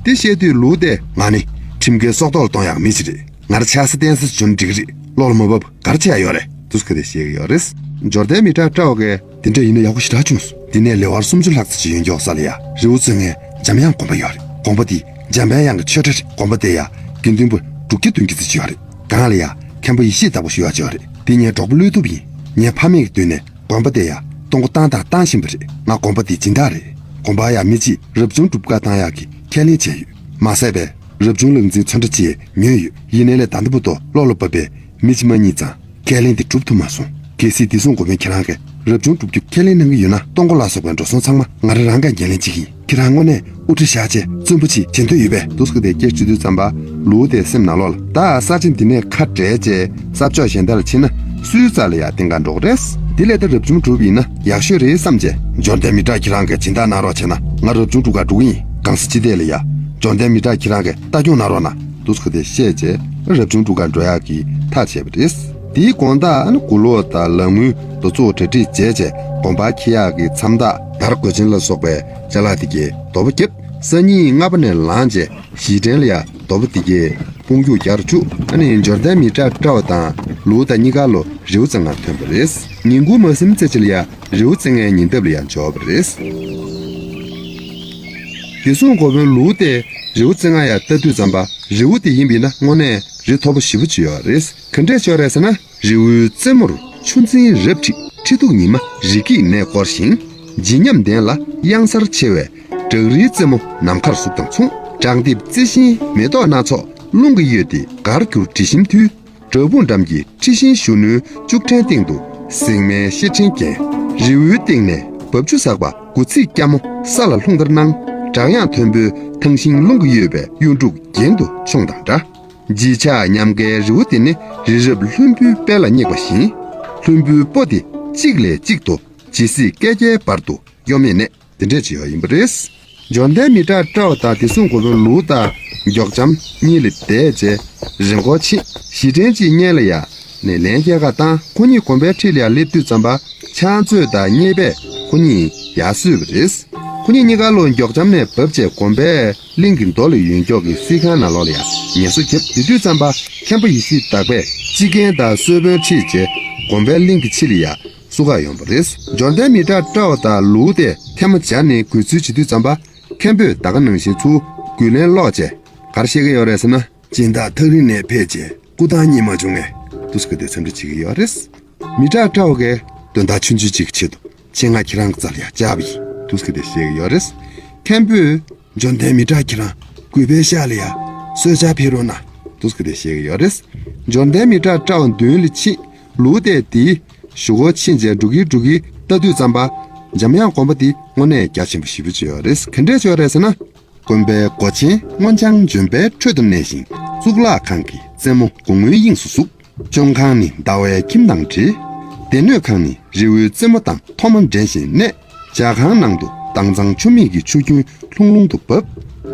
དེ་བཤད་དུས་ལུའུ་ཐའི་ང་ནི་ཁྲིམས་འགལ་སྲོག་ཐོག་ལ་གཏོང་ཡག་མི་ཞིག་རེད། ང་རང་ཆགས་ས་བརྟེན་ས་བྱུང་འགྲིག་གི་རེད། བློ་ལ་མ་བབས་ག་རེ་བྱེད་ཡག་ཡོད་རེད། འདུག་སེ་དེ་བཤད་ཀྱི་ཡོད་རེད། འབྱོར་ལྡན་མི་ཏྲ་ཀྲའོ་གིས་དེ་འདྲ་ཡིན་ན་ཡག་པོ་ཞེ་དྲག་བྱུང་སོང་། འདི་ནས་ལེ་དབར་སུམ་ཅུ་ལྷག་ཙམ་ཅིག་ཡོད་མགྱོགས་ས་ལ་ཡ་རི་བོ་རྩེ་ལྔའི་འཇམ་དབྱངས་དགོན་པ་ཡོད་རེད། དགོན་པ་འདི་འཇམ་དཔལ་དབྱངས་ཀྱི་ཆོས་གྲྭ་རེད། དགོན་པ་དེ་ཡ་དགེ་འདུན་པ་དྲུག་བརྒྱ་བདུན་བརྒྱ་ཙམ་ཅིག་ཡོད་རེད། སྒང་ལ་ཡ་མཁན་པོ་ཡེ་ཤེས་ལྟ་བུ་ཞུ་ཡག་ཅིག་ཡོད་རེད། འདི་ངའི་གྲོགས་པོ་བློ་ཐུབ་ཡིན། ངའི་ཕ་མེས་ཀྱི་མདུན་ནས་དགོན་པ་དེ་ཡ་གཏོང་སྒོ་བཏང་དང་བཏང་བཞིན་པ་རེད། ང་དགོན་པ་དེའི་སྦྱིན་བདག་རེད། དགོན་པར་ཡ་མི་གཅིག་རབ་བྱུང་སྒྲུབ་གར་བཏང་ཡག་གི་ཁས་ལེན་བྱས་ཡོད། མ་ཟད་པའི་རབ་བྱུང་ལག་འཛིན་ཚོན་ཁྲ་ཅིག་ཉོས་ཡོད། ཡིན་ནའི་ལས་ད་ལྟ་བར་དུ་བློ་ལ་བབས་པའི་མི་གཅིག་མ་རྙེད་ཙང་ཁས་ལེན་དེ་འགྲུབ་ཐུབ་མ་སོང་། གལ་སྲིད་བདེ་སྲུང་འགོ་དཔོན་ཁྱེད་རང་གིས་རབ་བྱུང་སྒྲུབ་རྒྱུ་ཁས་ལེན་གནང་གི་ཡོད་ན་གཏོང་སྒོ་ལ་སོགས་པའི་འགྲོ་སོང་ཚང་མ་ང་རང་རང་གིས་འགན་ལེན་བྱེད་ཀྱི་ཡིན། ཁྱེད་རང་དངོས་གནས་དབུ་ཁྲིད་བཞག་བྱས་བཙུན་པོ་ཅིག་བྱེད་འདོད་ཡོད་པས། འདུག་སེ་དེ་སྐད་ཆ་བཤད་དུས་ཙམ་པ། ལུའུ་ཐའི་སེམས་ནང་ལོགས་ལ་ད་ས་ཆ་འདི་ནས་ཁ་བྲལ་བྱས་ས་ཕྱོགས་གཞན་དག་ལ་ཕྱིན་ན་སུའི་རྩ་ལ་ཡ་བརྟེན་གར་འགྲོ་གི་རེད། དེ་ལས་ད་རབ་བྱུང་སྒྲུབ་ཡིན་ན་ཡག་ཤོས་རེད་བསམ་བྱས་འབྱོར་ལྡན་མི་ཏྲ་ཁྱེད་རང་གིས་སྦྱིན་བདག་གནང་རོགས་བྱས་ན་ང་རབ་བྱུང་སྒྲུབ་གར་འགྲོ་གི་ཡིན། གང་ས་ཅི་ཐད་ལ་ཡ་འབྱོར་ལྡན་མི་ཏྲ་ཁྱེད་རང་གིས་ལྟ་སྐྱོང་གནང་རོགས་གནང་། འདུག་སེ་དེ་བཤད་བྱས་རབ་བྱུང་སྒྲུབ་གར་འགྲོ་ཡག་གི་ཐག་བཅད་པ་རེད། དེའི་དགོང་དག་ཨ་ནི་དགུང་ལོ་དང་ལམ་སྔོན་དུ་གཙོ་བོ་གྲ་སྒྲིག་བྱས་བྱས་དགོན་པར་འཁྱེར་ཡག་གི་མཚམས་རྟགས་དར་གོས་ཆེན་ལ་སོགས་པའི་ཅ་ལག་དེ་གའི་དོ་པོ་བརྒྱབ། སང་ཉིན་སྔ་པོ་ནས་ལངས་བྱས་གཞིས་ཁྲོད་ལ་ཡ་དོ་པོ་དེ་གའི་དཔུང་འཇུག་རྒྱག་རུ་བཅུག་ཨ་ནི་འབྱོར་ལྡན་མི་ཏྲ་ཀྲའོ་དང་ལུའུ་ཐའི་གཉིས་ཀ་ལོ་རི་བོ་རྩེ་ལྔར་ཐོན་པ་རེད། ཉིན་གུང་མ་ཟིན་ཙམ་ཅིག་ལ་ཡ་རི་བོ་རྩེ་ལྔའི་ཉེ་འདབས་ལ་ཡ་འབྱོར་བ་རེད། བདེ་སྲུང་འགོ་དཔོན་ལུའུ་ཐའི་རི་བོ་རྩེ་ལྔ་ཡ་ལྟ་དུས་ཙམ་པ། རི་བོ་དེ་ཡིན་པས་ན་དངོས་གནས་རི་མཐོ་པོ་ཞེ་པོ་ཅིག་ཡོད་རེད། ག་འདྲས་ཅིག་ཡོད་རེད་ཟེར་ན། རི་བོའི་རྩེ་མོར་ཆུ་འཛིན་རབ་འཁྲིགས། ཁྲི་གདུགས་ཉི་མ་རི་སྐེད་ནས་བསྐོར་ཞིང་། བརྗིད་ཉམས་ལྡན་ལ་གཡང་གཟར་ཆེ་བའི་བྲག་རིའི་རྩེ་མོ་ནམ་མཁར་ཟུག་དང་མཚུངས། བྲག་ལྡེབས་རྩི་ཤིང་མེ་ཏོག་སྣ་ཚོགས་རླུང་གིས་གཡོས་ཏེ་དགར་གྱུར་དྲི་ཞིམ་འཐུལ། བྲག་ཕུག་འགྲམ་གྱི་འཁྲི་ཤིང་གཞོན་ནུའི་ལྕུག་ཕྲན་སྟེང་དུ་ཟེགས་མའི་ཤེལ་ཕྲེང་བརྒྱན། རི་བོའི་སྟེང་ནས་འབབ་ཆུ་ཟགས་པ་དགུ་ཚིགས་སྐྱ་མོ་ས་ལ་ལྷུང་ལྟར་སྣང་། བྲག་གཡང་མཐོན་པོའི་ཐང་ཤིང་རླུང་གིས་གཡོས་པའི་གཡུ་འབྲུག་རྒྱན་དུ་མཆོངས་དང་འདྲ། བརྗིད་ཆགས་ཉམས་དགའི་རི་བོ་དེ་ནི་རི་རབ་ལྷུན་པོའི་དཔལ་ལ་བསྙེགས་པ་བཞིན། ལྷུན་པོའི་སྤོ་དེ་གཅིག་ལས་གཅིག་ཏུ་ཇི་སྲིད་བསྐལ་བརྒྱའི་བར་དུ་གཡོ་མེད་གནས། དེ་འདྲས་ཅིག་ཡོད་ཡིན་པ་རེད། འབྱོར་ལྡན་མི་ཏྲ་ཀྲའོ་དང་བདེ་སྲུང་འགོ་དཔོན་ལུའུ་ཐའི་མགྱོགས་འཇམ་གཉིས་ལ་བསྡད་རྗེས་རི་མགོར་ཕྱིན། གཞིས་ཁྲོད་ཅིག་སྔོན་ལ་ཡ་ནས་ལན་སྐྱེལ་ག་བཏང་། ཁོ་གཉིས་དགོན་པའི་འཁྲིས་ལ་ཡ་སླེབས་དུས་ཙམ་པ་ཕྱག་མཛོད་དང་སྙེ་དཔས་ཁོ་གཉིས་ཡར་བསུས་པ་རེད། ཁོ་གཉིས་གཉིས་ཀ་ལོ་མགྱོགས་འཇམ་ནས་བབས་རྗེས་དགོན་པའི་གླིང་གི་མདོ་ལ་ཡོད་མགྱོགས་ཀྱི་གསིལ་ཁང་ནང་ལོགས་ལ་ཡ་ངལ་གསོ་བརྒྱབ། དེ་དུས་ཙམ་པ་མཁན་པོ་ཡེ་ཤེས་དག་པས་སྤྱི་རྒན་དང་གསོལ་དཔོན་ཁྲིད་རྗེས་དགོན་པའི་གླིང་གི་ཕྱི་ལ་ཡ་བསུ་གར་ཡོང་བ་རེད། འབྱོར་ལྡན་མི་ཏྲ་ཀྲའོ་དང་ལུའུ་ཐའི་ཐལ་མོ་སྦྱར་ནས་འགོད་ཚུལ་བྱེད་དུས་ཙམ་པ། མཁན་པོས་ད་ག་ནང་བཞིན་ཚུར་རྒོལ་ལན་སློག་བྱས་ག་རེ་བཤད་ཀྱི་ཡོད་རེད་ཟེར་ན། སྦྱིན་བདག་ཐག་རིང་ནས་ཕེབས་རྗེས་སྐུ་ཐང་རྙེད་མ་བྱུང་ངས་འདུག་སེ་དེ་འཚམས་འདྲི་བྱེད་ཀྱི་ཡོད་རེད། མི་ཏྲ་ཀྲའོ་གིས་དོན་དག་ཆུང་ཆུང་ཅིག་གི་ཆེད་དུ་ཆེད་མངགས་ཁྱེད་རང་གི་རྩ་ལ་ཡ་བཅར་བ་ཡིན་འདུག་སེ་དེ་བཤད་ཀྱི་ཡོད་རེད། མཁན་པོས་འབྱོར་ལྡན་མི་ཏྲ་ཁྱེད་རང་གུས་པས་ཤག་ལ་ཡ་གསོལ་ཇ་ཕུལ་རོགས་གནང་འདུག་སེ་དེ་བཤད་ཀྱི་ཡོད་རེད། འབྱོར་ལྡན་མི་ཏྲ་ཀྲའོ་མདུན་ལ་ཕྱིན། ལུའུ་ཐའི་དེའི་གཞུག་གུར་ཕྱིན་རྗེས་འགྲོ་གིན་འགྲོ་གིན་ལྟ་དུས་ཙམ་པ། འཇམ་དབྱངས་དགོན་པ་འདི་དངོས་གནས་རྒྱ་ཆེན་པོ་ཞེ་པོ་ཅིག་ཡོད་རེད། ག་འདྲས་ཅིག་ཡོད་རེད་ཟེར་ན། དགོན་པའི་སྒོ་ཆེན་སྔོ་ལྗང་ལྗོན་པའི་ཁྲོད་དུ་གནས་ཤིང་། གཙུག་ལག་ཁང་གི་རྩེ་མོ་དགུང་སྔོན་དབྱིངས་སུ་ཟུག། བཅོམ་ཁང་ནི་ཟླ་བའི་ཁྱིམ་དང་འདྲ། སྡེ་སྣོད་ཁང་ནི་རི་བོའི་རྩེ་མོ་དང་ཐོག་མ་འགྲན་བཞིན་གནས། ཇ་ཁང་ནང་དུ་དྭངས་གཙང་ཆུ་མིག་གི་ཆུ་རྒྱུན་ལྷུང་ལྷུང་དུ་འབབ།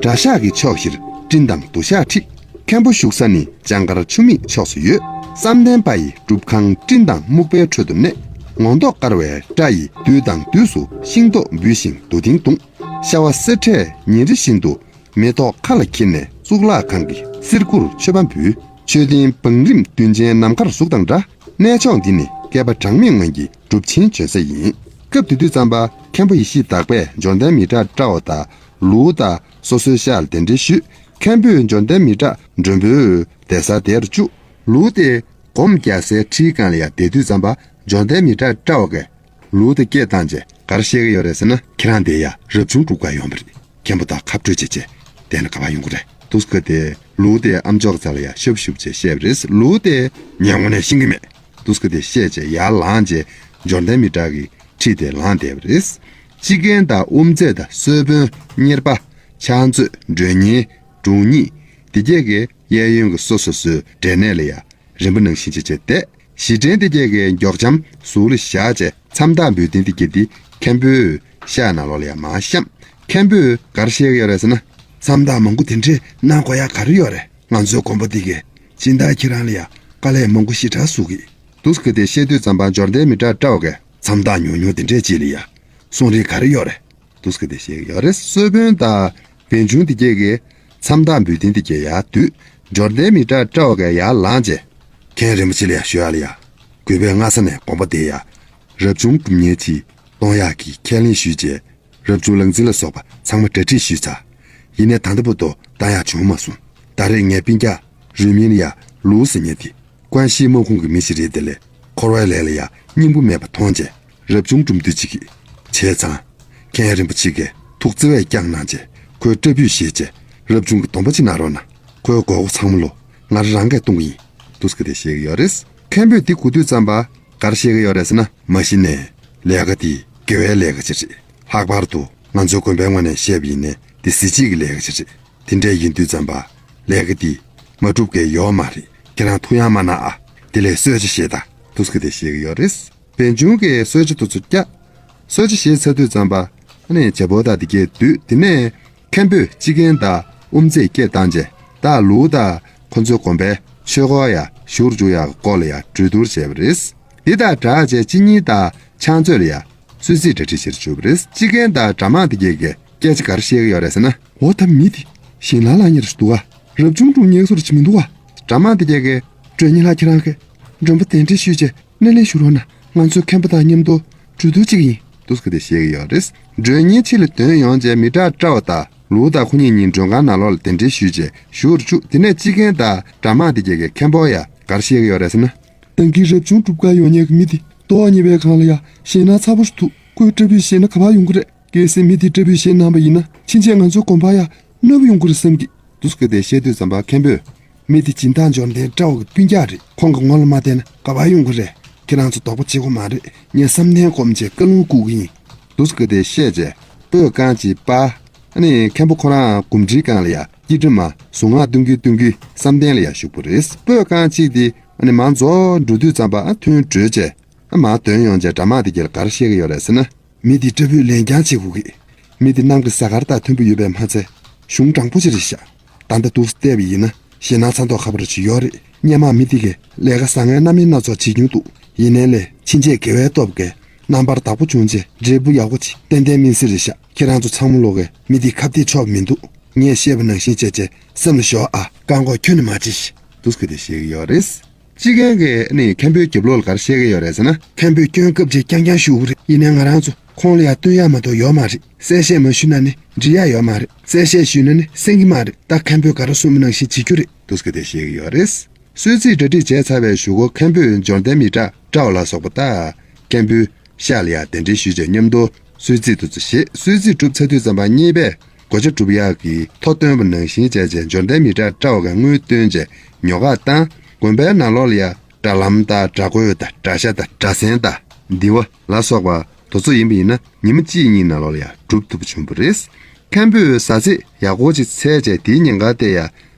གྲྭ་ཤག་གི་ཕྱོགས་བཞིར་སྤྲིན་དང་དུ་ཞགས་འཁྲིགས། མཁན་པོ་བཞུགས་ས་ནི་ལྗང་དཀར་ཆུ་མིག་ཕྱོགས་སུ་ཡོད། བསམ་གཏན་པ་ཡི་སྒྲུབ་ཁང་སྤྲིན་དང་སྨུག་པའི་ཁྲོད་དུ་གནས། ངོ་མདོག་དཀར་བའི་སྐྲ་ཡིས་དུས་དང་དུས་སུ་ཤིང་ཏོག་འབུལ་ཞིང་དུ་ཏིང་བརྡུང་། ཤ་བ་སེར་ཁྲས་ཉིན་རེ་བཞིན་དུ་མེ་ཏོག་ཁ་ལ་འཁྱེར་ནས་གཙུག་ལག་ཁང་གི་གསེར་སྐུར་མཆོད་པ་འབུལ། མཆོད་རྟེན་བང་རིམ་བདུན་ཅན་ནམ་མཁར་ཟུག་དང་འདྲ། གནས་མཆོག་འདི་ནི་བསྐལ་པ་གྲངས་མེད་སྔོན་གྱི་སྒྲུབ་ཆེན་བྱོན་ས་ཡིན། སྐབས་དེ་དུས་ཙམ་པ་མཁན་པོ་ཡེ་ཤེས་དག་པས་འབྱོར་ལྡན་མི་ཏྲ་བཀྲ་བ་དང་ལུའུ་དང་སོ་སོའི་ཤག་ལ་གདན་འདྲེན་ཞུས། མཁན་པོས་འབྱོར་ལྡན་མི་ཏྲ་མགྲོན་པོའི་གདན་སར་བསྡད་དུ་བཅུག། ལུའུ་དེ་སྒོམ་རྒྱག་སའི་ཁྲིའི་སྒང་ལ་ཡང་བསྡད་དུས་ཙམ་པ་འབྱོར་ལྡན་མི་ཏྲ་བཀྲ་བ་གིས་ལུའུ་དེ་སྐད་བཏང་རྗེས་ག་རེ་བཤད་ཀྱི་ཡོད་རེད་ཟེར་ན། ཁྱེད་རང་དེ་ཡ་རབ་བྱུང་སྒྲུབ་གར་ཡོང་བ་རེད། མཁན་པོ་དང་ཁ་སྤྲོད་བྱེད་ཆེད་དེ་ནས་ག་པར་ཡོང་གི་རེད། འདུག་སེ་དེ་ལུའུ་དེ་ཨམ་ཅོག་རྩ་ལ་ཡ་ཤབ་ཤུབ་བྱས་བཤད་པ་རེད། ལུའུ་དེ་ངས་དངོས་གནས་ཤེས་ཀྱི་མེད། འདུག་སེ་དེ་བཤད་རྗེས་ཡར་ལངས་རྗེས་འབྱོར་ལྡན་མི་ཏྲ་གི་ཁྲི་དེར་ལངས་བསྡད་པ་རེད། སྤྱི་རྒན་དང་དབུ་མཛད་དང་གསོལ་དཔོན། གཉེར་པ། ཕྱག་མཛོད། མགྲོན་གཉེར། དྲུང་ཉིད། དེ་གྱད་ཀྱིས་གཡས་གཡོན་གྱི་སོ་སོ་སོའི་འབྲས་གནས་ལ་ཡ་རིམ་པ་ནང་བཞིན་བྱས་བྱས་བསྡད། གཞི་འབྲེང་དེ་གྱད་ཀྱིས་མགྱོགས་འཆམ་ཟུར་ལ་བཞག་བྱས་མཚམས་བདག་འབུལ་རྟེན་དེ་གྱད་དེ་མཁན་པོའི་ཤག་ནང་ལོགས་ལ་ཡ་མར་བཤམས། མཁན་པོས་ག་རེ་བཤད་ཀྱི་ཡོད་རེད་ཟེར་ན། མཚམས་བདག་མང་པོ་དེ་འདྲས་གནང་དགོས་ཡ་ག་རེ་ཡོད་རེད། ང་ཚོའི་དགོན་པ་འདི་གས་སྦྱིན་བདག་ཁྱེད་རང་ལ་ཡ་དཀའ་ལས་མང་པོ་ཞེ་དྲག་བཟོ་གི། འདུག་སེ་དེ་བཤད་དུས་ཙམ་པ་འབྱོར་ལྡན་མི་ཏྲ་བཀྲ་བ་གིས་མཚམས་བདག་ཉུང་ཉུང་དེ་འདྲས་ཅིག་ལ་ཡ་གསུང་རིན་ག་རེ་ཡོད་རེད། འདུག་སེ་དེ་བཤད་ཀྱི་ཡོད་རེད། གསོལ་དཔོན་དང་བན་ཆུང་དེ་གྱད་ཀྱིས་མཚམས་བདག་འབུལ་རྟེན་དེ་གྱད་ཡར་བསྡུས། འབྱོར་ལྡན་མི་ཏྲ་བཀྲ་བ་གིས་ཡར་ལངས་རྗེས། མཁན་རིན་པོ་ཆེ་ལ་ཡ་ཞུ་ཡ་ལ་ཡ། གུས་པས་སྔ་ས་ནས་དགོངས་པ་འདི་ཡ་རབ་བྱུང་སྒྲུབ་མཁན་ཅིག་གཏོང་ཡག་གི་ཁས་ལེན་ཞུས་རྗེས། རབ་བྱུང་ལག་འཛིན་ལ་སོགས་པ་ཚང་མ་གྲ་སྒྲིག་ཞུས་ཚར། ཡིན་ནའི་ད་ལྟ་བར་དུ་བཏང་ཡག་བྱུང་མ་སོང་། ད་རེས་ངའི་སྤུན་ཀྱག་རུས་མིང་ལ་ཡ་ལུའུ་ཟེར་མཁན་དེ། ཀོན་ཤིས་དམག་ཁོངས་ཀྱི་མི་ཞིག་རེད། དེ་ལས་འཁོར་བའི་ལས་ལ་ཡ་སྙིང་པོ་མེད་པ་མཐོང་རྗེས་རབ་བྱུང་སྒྲུབ་འདོད་ཅིག་གིས་བྱས་ཙང་། མཁན་རིན་པོ་ཆེ་གིས་ཐུགས་བརྩེ་བས་བསྐྱངས་གནང་རྗེས་ཁོའི་སྐྲ་ཕུད་བཞེས་རྗེས་རབ་བྱུང་གི་སྡོམ་པ་ཅིག་གནང་རོགས་གནང་། ཁོའི་དགོས་མཁོ་ཚང་མ་ལོ་ང་རང་རང་གིས་གཏོང་གི་ཡིན། འདུག་སེ་དེ་བཤད་ཀྱི་ཡོད་རེད། མཁན་པོས་དེ་གོ་དུས་ཙམ་པ་ག་རེ་བཤད་ཀྱི་ཡོད་རེད་ཟེར་ན། མ་གཞི་ནས་ལས་ཀ་དེ་དགེ་བའི་ལས་ཀ་ཅིག་རེད། ལྷག་པར་དུ་ང་ཚོའི་དགོན་པའི་ངོས་ནས་བཤད་པ་ཡིན་ནའི་དེ་གཟི་བརྗིད་ཀྱི་ལས་ཀ་ཅིག་རེད། དེ་འདྲ་ཡིན་དུས་ཙམ་པ་ལས་ཀ་འདི་མ་འགྲུབ་མཁན་ཡོད་མ་རེད། ཁྱེད་རང་ཐུགས་ཡང་མ་གནང་ཨ། དེ་ལས་གསོལ་ཇ་བཞེས་དང་། འདུག་སེ་དེ་བཤད་ཀྱི་ཡོད་རེད། བན་ཆུང་གིས་གསོལ་ཇ་དེ་ཚོ་བཀྱགས། གསོལ་ཇ་བཞེས་ཚར་དུས་ཙམ་པ་ཨ་ནི་བྱ་ཕོ་དང་དེ་གྱད་འདུས། དེ་ནས་མཁན་པོས་སྤྱི་རྒན་དང་དབུ་མཛད་སྐད་བཏང་རྗེས་ད་ལུའུ་དང་ཁོ་ཚོའི་དགོན་པའི་ཆོས་སྒོར་ཡ་ཞུགས་འཇུག་ཡག་གི་སྐོར་ལ་ཡ་གྲོས་བསྡུར་བྱས་པ་རེད། འདི་དང་སྦྲགས་རྗེས་སྤྱི་གཉེར་དང་ཕྱག་མཛོད་ལ་ཡ་གསོལ་ཚིགས་གྲ་སྒྲིག་བྱེད་དུ་བཅུག་པ་རེད། སྤྱི་རྒན་དང་དགྲ་དམག་དེ་གྱད་ཀྱིས་སྐད་ཆ་ག་རེ་བཤད་ཀྱི་ཡོད་རེད་ཟེར་ན། འོ་ད་མི་དེ་ཞེད་སྣང་ལངས་མཁན་རེད་འདུག་ག་རབ་བྱུང་སྒྲུབ་མཁན་བཟོ་འདྲ་ཅིག་མི་འདུག་ག་དགྲ་དམག་དེ་གྱད་ཀྱིས་མགྲོན་གཉེར་ལགས་ཁྱེད་རང་གིས་མགྲོན་པོ་གདན་འདྲེན་ཞུས་རྗེས་སྣེ་ལེན་ཞུ་རོགས་གནང་། ང་ཚོས་མཁན་པོ་དང་མཉམ་དུ་གྲོས་བསྡུར་བྱེད་ཀྱི་ཡིན། འདུག་སེ་དེ་བཤད་ཀྱི་ཡོད་རེད། མགྲོན་གཉེར་ཕྱི་ལ་ཐོན་ཡོང་རྗེས་མི་ཏྲ་བཀྲ་བ་དང་ལུའུ་དང་ཁོ་གཉིས་གཉིས་མགྲོན་ཁང་ནང་ལོགས་ལ་གདན་འདྲེན་ཞུས་རྗེས་བཞུགས་རུ་བཅུག་དེ་ནས་སྤྱི་རྒན་དང་དགྲ་དམག་དེ་གྱད་ཀྱིས་མཁན་པོར་ཡ་ག་རེ་བཤད་ཀྱི་ཡོད་རེད་ཟེར་ན། ད་གིན་རབ་བྱུང་སྒྲུབ་གར་ཡོང་མཁན་གྱི་མི་དེ་ལྟོ་བ་མཉེས་པའི་སྒང་ལ་ཡ་ཞེད་སྣང་ཚ་པོ་ཞིག་འདུག་ཁོས་སྐྲ་ཕུད་བཞེས་ན་ག་པར་ཡོང་གི་རེད། གལ་སྲིད་མི་དེས་སྐྲ་ཕུད་བཞེས་གནང་པ་ཡིན་ན་ཕྱིན་ཆད་ང་ཚོའི་དགོན་པར་ཡ་གནོད་པ་ཡོང་གི་རེད་བསམ་གི། འདུག་སེ་གི་དེ་བཤད་དུས་ཙམ་པ་མཁན་པོས། མི་དེ་སྦྱིན་བདག་འབྱོར་ལྡན་བཀྲ་བ་གི་སྤུན་ཀྱག་རེད། ཁོང་གི་ངོ་ལ་མ་བལྟས་ན་ག་པར་ཡོང་གི་རེད། ཁྱེད་རང་ཚོ་དོགས་པ་བྱེད་དགོས་མ་རེད། ངས་བསམ་གཏན་སྒོམ་བྱས་བཀའ་ལུང་བསྐུར་གི་ཡིན། འདུག་སེ་གི་དེ་བཤད་རྗེས་སྤོས་རྐང་གཅིག་སྤར། ཨ་ནི་མཁན་པོ་ཁོ་རང་གོམ་འདྲིས་སྒང་ལ་ཡ་སྐྱིལ་ཀྲུང་མ་གཟུངས་སྔགས་འདོན་གྱིན་འདོན་གྱིན་བསམ་གཏན་ལ་ཡ་བཞུགས་པ་རེད། སྤོས་རྐང་གཅིག་དེ་ཨ་ནི་མར་རྫོགས་འགྲོ་དུས་ཙམ་པ་ཨ་ཐོན་བྲོས་བྱས་ཨ་མར་འདོན་ཡོང་རྗེས་དགྲ་དམག་དེ་གྱད་ལ་ག་རེ་བཤད་ཀྱི་ཡོད་རེད་ཟེར་ན། མི་དེ་སྐྲ་ཕུད་ལེན་རྐྱང་བྱེད་དགོས་གི། མི་དེ་གནམ་གྱི་གཟའ་སྐར་དང་མཐུན་པོ་ཡོད་པས་མ་ཚད་གཞུང་དྲང་པོ་ཅིག་རེད་ཤག་ད་ལྟ་འདུག་སེ་བལྟས་པ་ཡིན་ན་ཞེད་སྣང་ཚ་མདོག་ཁ་པོ་ར་ཅིག་ཡོད་རེད། སྔོན་མ་མི་དེ་གས་ལས་ཀ་བཟང་ངན་སྣ་མིན་སྣ་ཚོགས་བྱེད་མྱོང་འདུག་ཡིན་ནའི་ལས་ཕྱིན་ཆད་དགེ་བའི་སྟོབས་ཀྱིས་རྣམ་པར་དག་པོ་བྱུང་རྗེས་འབྲས་བུ་ཡག་པོ་ཅིག་ཏན་ཏན་སྨིན་སྲིད་རེད་ཤག་ཁྱེད་རང་ཚོ་ཚང་མ་ལོག་གིས་མི་དེའི་ཁ་གཏད་ཆོག་མི་འདུག་ངས་བཤད་པ་ནང་བཞིན་བྱས་བྱས་སེམས་ལ་ཞོག་ཨ། བཀག་འགོག་ཁྱོན་ནས་མ་བྱེད་ཤིག་འདུག་སེ་གི་དེ་བཤད་ཀྱི་ཡོད་རེད། སྤྱི་རྒན་གྱིས་ནི་མཁན་པོའི་རྒྱབ་ལོགས་ལ་ག་རེ་བཤད་ཀྱི་ཡོད་རེད་ཟེར་ན། མཁན་པོས་སྐྱོན་སྐབས་རྗེས་རྐྱང་རྐྱང་ཞུ་གི་རེད། ཡིན་ནའི་ང་རང་ཚོ་ཁོང་ལ་ཡ་བསྟུན་ཡག་མ་གཏོགས་ཡོད་མ་རེད། གསལ་བཤད་མ་ཞུས་ན་ནི་འགྲིག་ཡག་ཡོད་མ་རེད། གསལ་བཤད་ཞུས་ན་ནི་གསན་གྱི་མ་རེད། ད་མཁན་པོས་ག་རེ་གསུངས་པ་ནང་བཞིན་བྱེད་རྒྱུ་རེད། འདུག་སེ་གི་དེ་བཤད་ཀྱི་ཡོད་རེད། གསོལ་ཚིགས་གྲ་སྒྲིག་བྱས་ཚར་བའི་གཞུག་གུ་མཁན་པོས་འབྱོར་ལྡན་མི་ཏྲ་བཀྲ་བ་ལ་སོགས་པ་དང་མཁན་པོའི་ཤག་ལ་ཡ་གདན་འདྲེན་ཞུས་རྗེས་མཉམ་དུ་གསོལ་ཚིགས་དེ་ཚོ་བཞེས། གསོལ་ཚིགས་གྲུབ་ཚར་དུས་ཙམ་པ་གཉིས་པས་གོ་ཆ་སྒྲུབ་ཡག་གི་ཐོ་བཏོན་པ་ནང་བཞིན་བྱས་རྗེས་འབྱོར་ལྡན་མི་ཏྲ་བཀྲ་བ་གིས་དངུལ་བཏོན་རྗེས་ཉོ་ག་བཏང་། དགོན་པའི་ནང་ལོགས་ལ་ཡ་དྲ་ལམ་དང་དྲ་གོས་དང་དྲ་ཤ་དང་དྲ་སྲན་དང་འདི་བ་ལ་སོགས་པ་དེ་ཚོ་ཡིན་པ་ཡིན་ན་ཉི་མ་གཅིག་གཉིས་ནང་ལོགས་ལ་ཡ་སྒྲུབ་ཐུབ་པ་བྱུང་བ་རེད། མཁན་པོས་ཟ་ཚེས་ཡག་པོ་ཅིག་འཚལ་རྗེས་དེའི་ཉིན་ག་དེ་ཡ་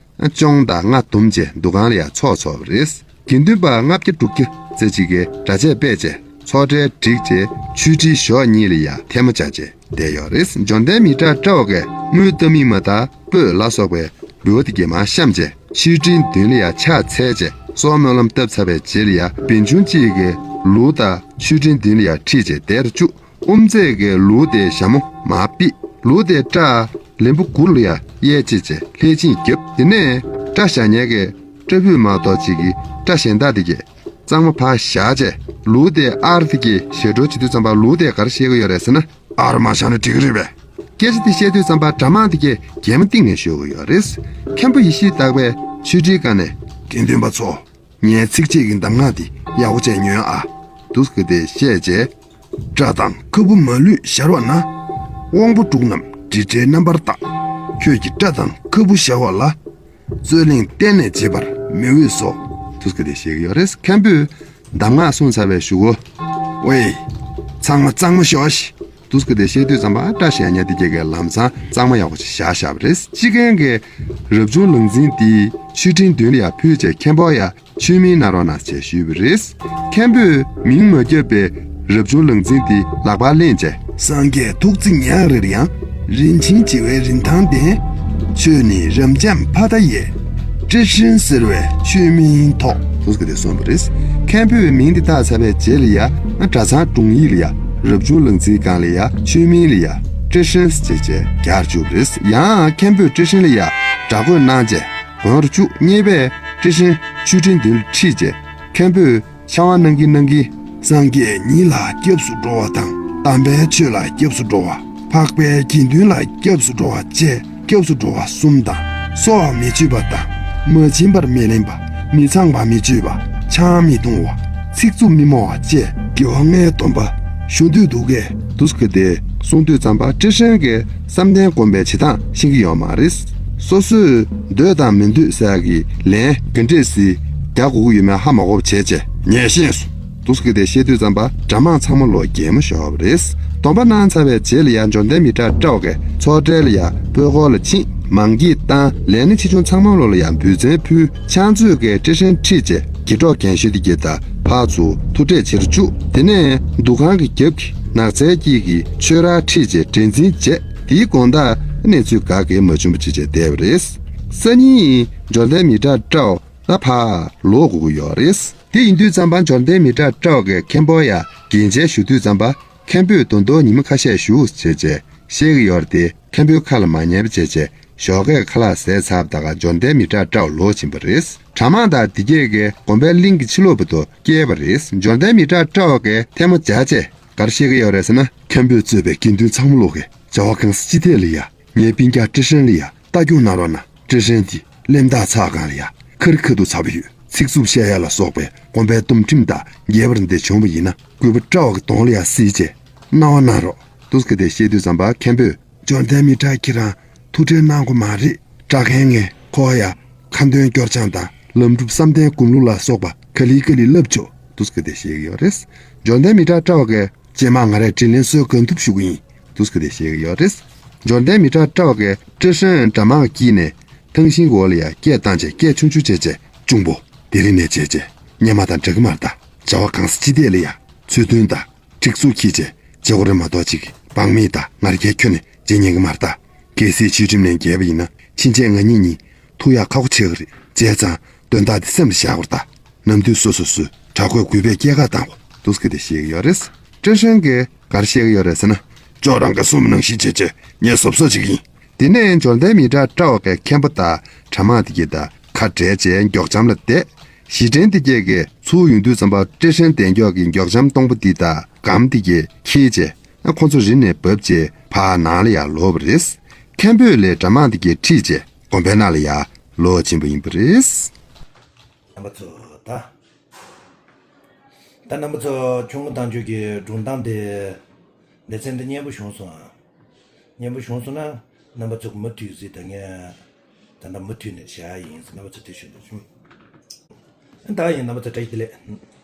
ཅོང་དང་རྔ་བརྡུངས་རྗེས་འདུ་ཁང་ལ་ཡ་ཚོགས་ཚོགས་པ་རེད། དགེ་འདུན་པ་ལྔ་བརྒྱ་དྲུག་བརྒྱ་ཙམ་ཅིག་གིས་གྲྭ་ཆས་སྤྲས་རྗེས་ཚོགས་གྲལ་བསྒྲིགས་རྗེས་ཆོས་ཁྲིའི་གཞོགས་གཉིས་ལ་ཡ་ཐལ་མོ་སྦྱར་རྗེས་བསྡད་ཡོད་རེད། འབྱོར་ལྡན་མི་ཏྲ་བཀྲ་བ་གིས་དངུལ་རྟ་མིག་མ་དང་སྤོས་ལ་སོགས་པའི་འབུལ་བ་དེ་གས་མར་བཤམས་རྗེས་ཆོས་ཁྲིའི་མདུན་ལ་ཡ་ཕྱག་འཚལ་རྗེས་གསོལ་སྨོན་ལམ་བཏབ་ཚར་བའི་རྗེས་ལ་ཡ་བན་ཆུང་གཅིག་གིས་ ལུག་དང་མཆོད་སྤྲིན་མདུན་ལ་ཡ་ཁྲིད་བྱས་བསྡད་དུ་བཅུག་དབུ་མཛད་ཀྱིས་ལུག་དེ་ཞྭ་མོ་མར་ཕུད། ལུག་དེ་སྐྲ་ལེན་པོ་གུར་ལ་ཡ་གཡས་བཅད་བྱས་ལྷས་བྱིན་བརྒྱབ། དེ་ནས་སྐྲ་བཞར་མཁན་གྱིས་སྐྲ་ཕུད་མ་གཏོགས་གཅིག་གིས་སྐྲ་གཞན་དག་དེ་གས་གཙང་མ་ཕར་བཞག་བྱས་ལུག་དེ་ཨར་དེ་གས་ཞལ་དྲོ་བྱེད་དུས་ཙམ་པ་ལུག་དེས་ག་རེ་བཤད་ཀྱི་ཡོད་རེད་ཟེར་ན། ཨར་མ་བཞག་ན་འགྲིག་གི་རེད་པས། སྐད་ཆ་དེ་བཤད་དུས་ཙམ་པ་དགྲ་དམག་དེ་གས་གད་མོ་བཏིང་ནས་ཤོད་ཀྱི་ཡོད་རེད། མཁན་པོ་ཡེ་ཤེས་རྟག་པས་ཆོས་ཁྲིའི་སྒང་ནས། དགེ་འདུན་པ་ཚོ། ངའི་ཚིགས་བཅད་ཀྱི་གདམས་ངག་འདི་ཡག་པོ་བྱས་ཉོན་ཨ། འདུག་སེ་དེ་བཤད་རྗེས། སྐྲ་དང་ཁ་སྤུ་མ་ལུས་བཞར་བ་ན། དབང་པོ་དྲུག་རྣམས་དྲི་བྲལ་རྣམ་པར་དག་ཁྱོད་ཀྱི་སྐྲ་དང་ཁ་སྤུ་བཞར་བ་ལ། རྩོད་གླེང་གཏན་ནས་བྱེད་པར་མི་འོས་སོ། འདུག་སེ་དེ་བཤད་ཀྱི་ཡོད་རེད། མཁན་པོས་གདམས་ངག་གསུངས་ཚར་བའི་གཞུག་གུ། ཝེ། ཚང་མ་གཙང་མ་ཤོག་ཤིག་འདུག་སེ་དེ་བཤད་དུས་ཙམ་པ་སྐྲ་བཞར་མཁན་དེ་གས་ལམ་སང་གཙང་མ་ཡག་པོ་ཞིག་བཞག་བཞག་པ་རེད། སྤྱི་རྒན་གྱིས་རབ་བྱུང་ལག་འཛིན་དེ་མཆོད་སྤྲིན་མདུན་ལ་ཡར་ཕུལ་བྱས་མཁན་པོ་ཡ། མཆོད་མེ་གནང་རོགས་གནང་ཞེས་ཞུས་པ་རེད། མཁན་པོས་མིང་མ་བརྒྱབ་པའི་རབ་བྱུང་ལག་འཛིན་དེ་ལག་པར་ལེན་བྱས། སངས་རྒྱས་ཐུགས་བརྩེ་ཉག་རེ་རེ་ཡང་། རིན་ཆེན་བྱེ་བའི་རིན་ཐང་ལྡན། ཁྱོད་ནི་རབ་འབྱམས་ཕ་མཐའ་ཡས། ཀྲི་ཧྲིན་ཟེར་བའི་མཆོད་མེའི་ཐོག་འདུག་སེ་དེ་གསུངས་པ་རེད། མཁན་པོས་མིང་དེ་བཏགས་ཚར་བའི་རྗེས་ལ་ཡ། ང་གྲྭ་ཚང་དྲུང་ཡིག་ལ་ཡ། རབ་བྱུང་ལག་འཛིན་སྒང་ལ་ཡ། མཆོད་མེ་ལ་ཡ། ཀྲི་ཧྲིན་ཟེར་བྱས་རྒྱག་བཅུག་པ་རེད། ཡང་མཁན་པོས་ཀྲི་ཧྲིན་ལ་ཡ། དགྲ་རྒོལ་གནང་བྱས། གོན་རུ་བཅུག་གཉེར་པས་ཀྲི་ཧྲིན་མཆོད་སྤྲིན་མདུན་ལ་ཁྲིད་བྱས། མཁན་པོས་ཕྱག་དབང་གནང་གིན་གནང་གིན། སངས་རྒྱས་ཉིད་ལ་སྐྱབས་སུ་འགྲོ་བ་དང་། དམ་པའི་ཆོས་ལ་སྐྱབས་སུ་འགྲོ་བ། འཕགས་པའི་དགེ་འདུན་ལ་སྐྱབས་སུ་འགྲོ་བ་བཅས་སྐྱབས་སུ་འགྲོ་བ་གསུམ་དང་། གསོ་བ་མི་བཅོས་པ་དང་། མ་བྱིན་པར་མི་ལེན་པ། མི་ཚངས་པར་མི་སྤྱོད་པ། ཆང་མི་འཐུང་བ། ཚིག་རྩུབ་མི་སྨྲ་བ་བཅས་དགེ་བ་ལྔའི་སྡོམ་པ་ཞུ་འདོད་འདུག་གས། འདུག་སེ་དེ་གསུངས་དུས་ཙམ་པ་ཀྲི་ཧྲིན་གྱིས་བསམ་གཏན་སྒོམ་པའི་བྱེད་སྟངས་ཤེས་ཀྱི་ཡོད་མ་རེད། སོ་སོས་འདོད་དང་མི་འདོད་ཟེར་ཡག་གི་ལན་ག་འདྲས་སེ་རྒྱག་དགོས་ཀྱི་ཡོད་མེད་ཧ་མ་གོ་བ་བྱས་བྱས། ངས་ཤེས་སོང་། འདུག་སེ་དེ་བཤད་དུས་ཙམ་པ་དགྲ་དམག་ཚང་མ་ལོ་གད་མོ་ཤོར་བ་རེད། སྡོམ་པ་གནང་ཚར་བའི་རྗེས་ལ་ཡང་འབྱོར་ལྡན་མི་དྲག་ཀྲའོ་གིས་ཚོགས་གྲལ་ལ་ཡ་སྤོས་སྐོར་ལ་ཕྱིན། མང་འགྱེད་བཏང་། ལས་སྣེ་ཆེ་ཆུང་ཚང་མ་ལོ་ལ་ཡ་འབུལ་ཚན་ཕུལ། ཕྱག་མཛོད་ཀྱིས་ཀྲི་ཧྲིན་ཁྲིད་བྱས་རྒྱེད་འཕྲོག་རྒན་གཞོན་དེ་གྱད་དང་ཕར་ཚུར་ཐུག་འཕྲད་བྱེད་རུ་བཅུག་དེ་ནས་འདུ་ཁང་གི་རྒྱབ་ཀྱི་ནགས་ཚལ་དཀྱིལ་གྱི་ཆོས་རར་ཁྲིད་བྱས་གྲལ་འཛིན་བྱས། དེའི་དགོང་དག་གནས་ཚུལ་ག་གེ་མ་བྱུང་བ་བྱས་བྱས་བསྡད་པ་རེད། སང་ཉིན་འབྱོར་ལྡན་མི་དྲག་ཀྲའོ་ད་ཕར་ལོག་དགོས་ཀྱི་ཡོད་རེད། དེ་ཡིན་དུས་ཙམ་པ་འབྱོར་ལྡན་མི་དྲག་ཀྲའོ་གིས་མཁན་པོ་ཡ་རྒྱན་ཆ་ཞུ་དུས་ཙམ་པ་མཁན་པོས་ད་དུང་ཉི་མ་ཁ་ཤས་བཞུགས་བྱས་བྱས་བཤད་ཀྱི་ཡོད་རེད་དེ། མཁན་པོའི་ཁ་ལ་མ་ཉན་པ་བྱས་བྱས་ཞོགས་ཀས་ཁ་ལག་ཟས་ཚར་བ་དང་འབྱོར་ལྡན་མི་དྲག་ཀྲའོ་ལོག་ཕྱིན་པ་རེད། དགྲ་དམག་དང་དེ་གྱད་ཀྱིས་དགོན་པའི་གླིང་གི་ཕྱི་ལོགས་བར་དུ་བསྐྱལ་བ་རེད། འབྱོར་ལྡན་མི་དྲག་ཀྲའོ་གིས་ཐལ་མོ་སྦྱར་བྱས་ག་རེ་བཤད་ཀྱི་ཡོད་རེད་ཟེར་ན། མཁན་པོས་གཙོས་པའི་དགེ་འདུན་ཚང་མ་ལོག་གིས་བྱ་བ་གང་ས་ཅི་ཐད་ལ་ཡ། ངའི་སྤུན་ཀྱག་ཀྲི་ཧྲིན་ལ་ཡ་ལྟ་སྐྱོང་གནང་རོགས་གནང་། ཀྲི་ཧྲིན་དེ་གླེན་རྟགས་ཚ་སྒང་ལ་ཡ་ཁ་རི་ཁ་ཐུག་ཚ་པོ་ཡོད། ཚིག་རྩུབ་བཤད་ཡ་ལ་སོགས་པའི་དགོན་པའི་སྡོམ་ཁྲིམས་དང་འགལ་བར་འདི་བྱུང་བ་ཡིན་ན་གུས་པ་ཀྲའོ་གི་གདོང་ལ་ཡ་གཟིགས་བྱས་གནང་བ་གནང་རོགས། འདུག་སེ་དེ་བཤད་དུས་ཙམ་པ་མཁན་པོས། འབྱོར་ལྡན་མི་དྲག་ཁྱེད་རང་ཐུགས་ཁྲལ་གནང་དགོས་མ་རེད། སྐྲག་མཁན་ངས་ཁོ་ཡ་ཁ་འདོན་སྐྱོར་སྦྱང་དང་ལམ་སྒྲུབ་བསམ་གཏན་སྒོམ་ལུགས་ལ་སོགས་པ་ག་ལེ་ག་ལེ་བསླབ་ཆོག་འདུག་སེ་དེ་བཤད་ཀྱི་ཡོད་རེད། འབྱོར་ལྡན་མི་དྲག་ཀྲའོ་གིས། རྗེས་མ་ང་རས་དྲིན་ལན་གཟོ་གང་ཐུབ་ཞུ་གི་ཡིན། འདུག་སེ་དེ་བཤད་ཀྱི་ཡོད་རེད། འབྱོར་ལྡན་མི་དྲག་ཀྲའོ་གིས་ཀྲི་ཧྲིན་དགྲ་དམག་གི་དཀྱིལ་ནས་ཐང་ཤིང་འོག་ལ་ཡ་སྐད་བཏང་བྱས་སྐད་ཆུང་ཆུང་བྱས་བྱས་གཅུང་པོ། དེ་རིང་ནས་བྱས་བྱས་སྔོན་མ་དང་འདྲ་གི་མ་རེད་ད། བྱ་བ་གང་ས་ཅི་ཐད་ལ་ཡ་ཚུལ་མཐུན་དང་། སྒྲིག་འཛུགས་ཀྱིས་བྱས་བྱེད་དགོས་རེད་མ་གཏོགས་ཅིག་བང་མིག་དང་ངར་སྐད་ཁྱོན་ནས་བྱེད་ཉན་གི་མ་རེད་ད། གལ་སྲིད་ཆོས་ཁྲིམས་ལས་འགལ་བ་ཡིན་ན་ཕྱིན་ཆད་ང་གཉིས་གཉིས་ཐུག་ཡག་ཁག་པོ་ཆགས་ཀྱི་རེད། བྱས་ཙང་དོན་དག་འདི་སེམས་ལ་བཞག་དགོས་རེད་ད། ནམ་དུས་སོ་སོ་སོས་དྲག་རྒོལ་རྒུད་པའི་སྐྱེལ་ཁ་བཏང་དགོས། འདུག་སེ་དེ་བཤད་ཀྱི་ཡོད་རེད། ཀྲི་ཧྲིན་གྱིས་ག་རེ་བཤད་ཀྱི་ཡོད་རེད་ཟེར་ན། ཅོག་རང་གིས་གསུངས་པ་ནང་བཞིན་བྱས་བྱས་ངས་གཟབ་གཟབ་བྱེད་ཀྱི་ཡིན། དེ་ནས་འབྱོར་ལྡན་མི་དྲག་ཀྲའོ་གིས་མཁན་པོ་དང་དྲ་དམག་དེ་གྱད་དང་ཁ་བྲལ་བྱས་མགྱོགས་འཇམ་ལ་བསྡད། གཞིས་ཁྲིམས་དེ་གྱད་ཀྱིས་ཚུར་ཡོང་དུས་ཙམ་པ་ཀྲི་ཧྲིན་བདེ་མགྱོགས་ཀྱིས་མགྱོགས་འཇམ་སྟོང་པ་འདི་དང་སྒམ་དེ་གྱད་འཁྱེར་བྱས་ཁོ་ཚོ་རི་ནས་བབས་བྱས་ཕར་ནང་ལ་ཡར་ལོག་པ་རེད། མཁན་པོས་ལས་དྲ་དམག་དེ་གྱད་ཁྲིད་བྱས་དགོན་པའི་ནང་ལ་ཡར་ལོག་ཕྱིན་པ་ཡིན་པ་རེད། རྣམ་པ་ཚོ་ད། ད་རྣམ་པ་ཚོ་ཁྱུང་པོ་བདག་འཇུག་གི་སྒྲུང་གཏམ་དེ་སྡེ་ཚན་འདི་སྙན་པོ་བྱུང་སོང་ཨ། སྙན་པོ་བྱུང་སོང་ན་རྣམ་པ་ཚོ་མུ་མཐུད་གཟིགས་དང་ངས་ད་ལྟ་མུ་མཐུད་ནས་བྱ་ཡ་ཡིན་ཟེར་རྣམ་པ་ཚོ་དེ་ཞུ་འདོད་བྱུང་། ད་ཡིན་རྣམ་པ་ཚོ་བཀྲ་ཤིས་བདེ་ལེགས།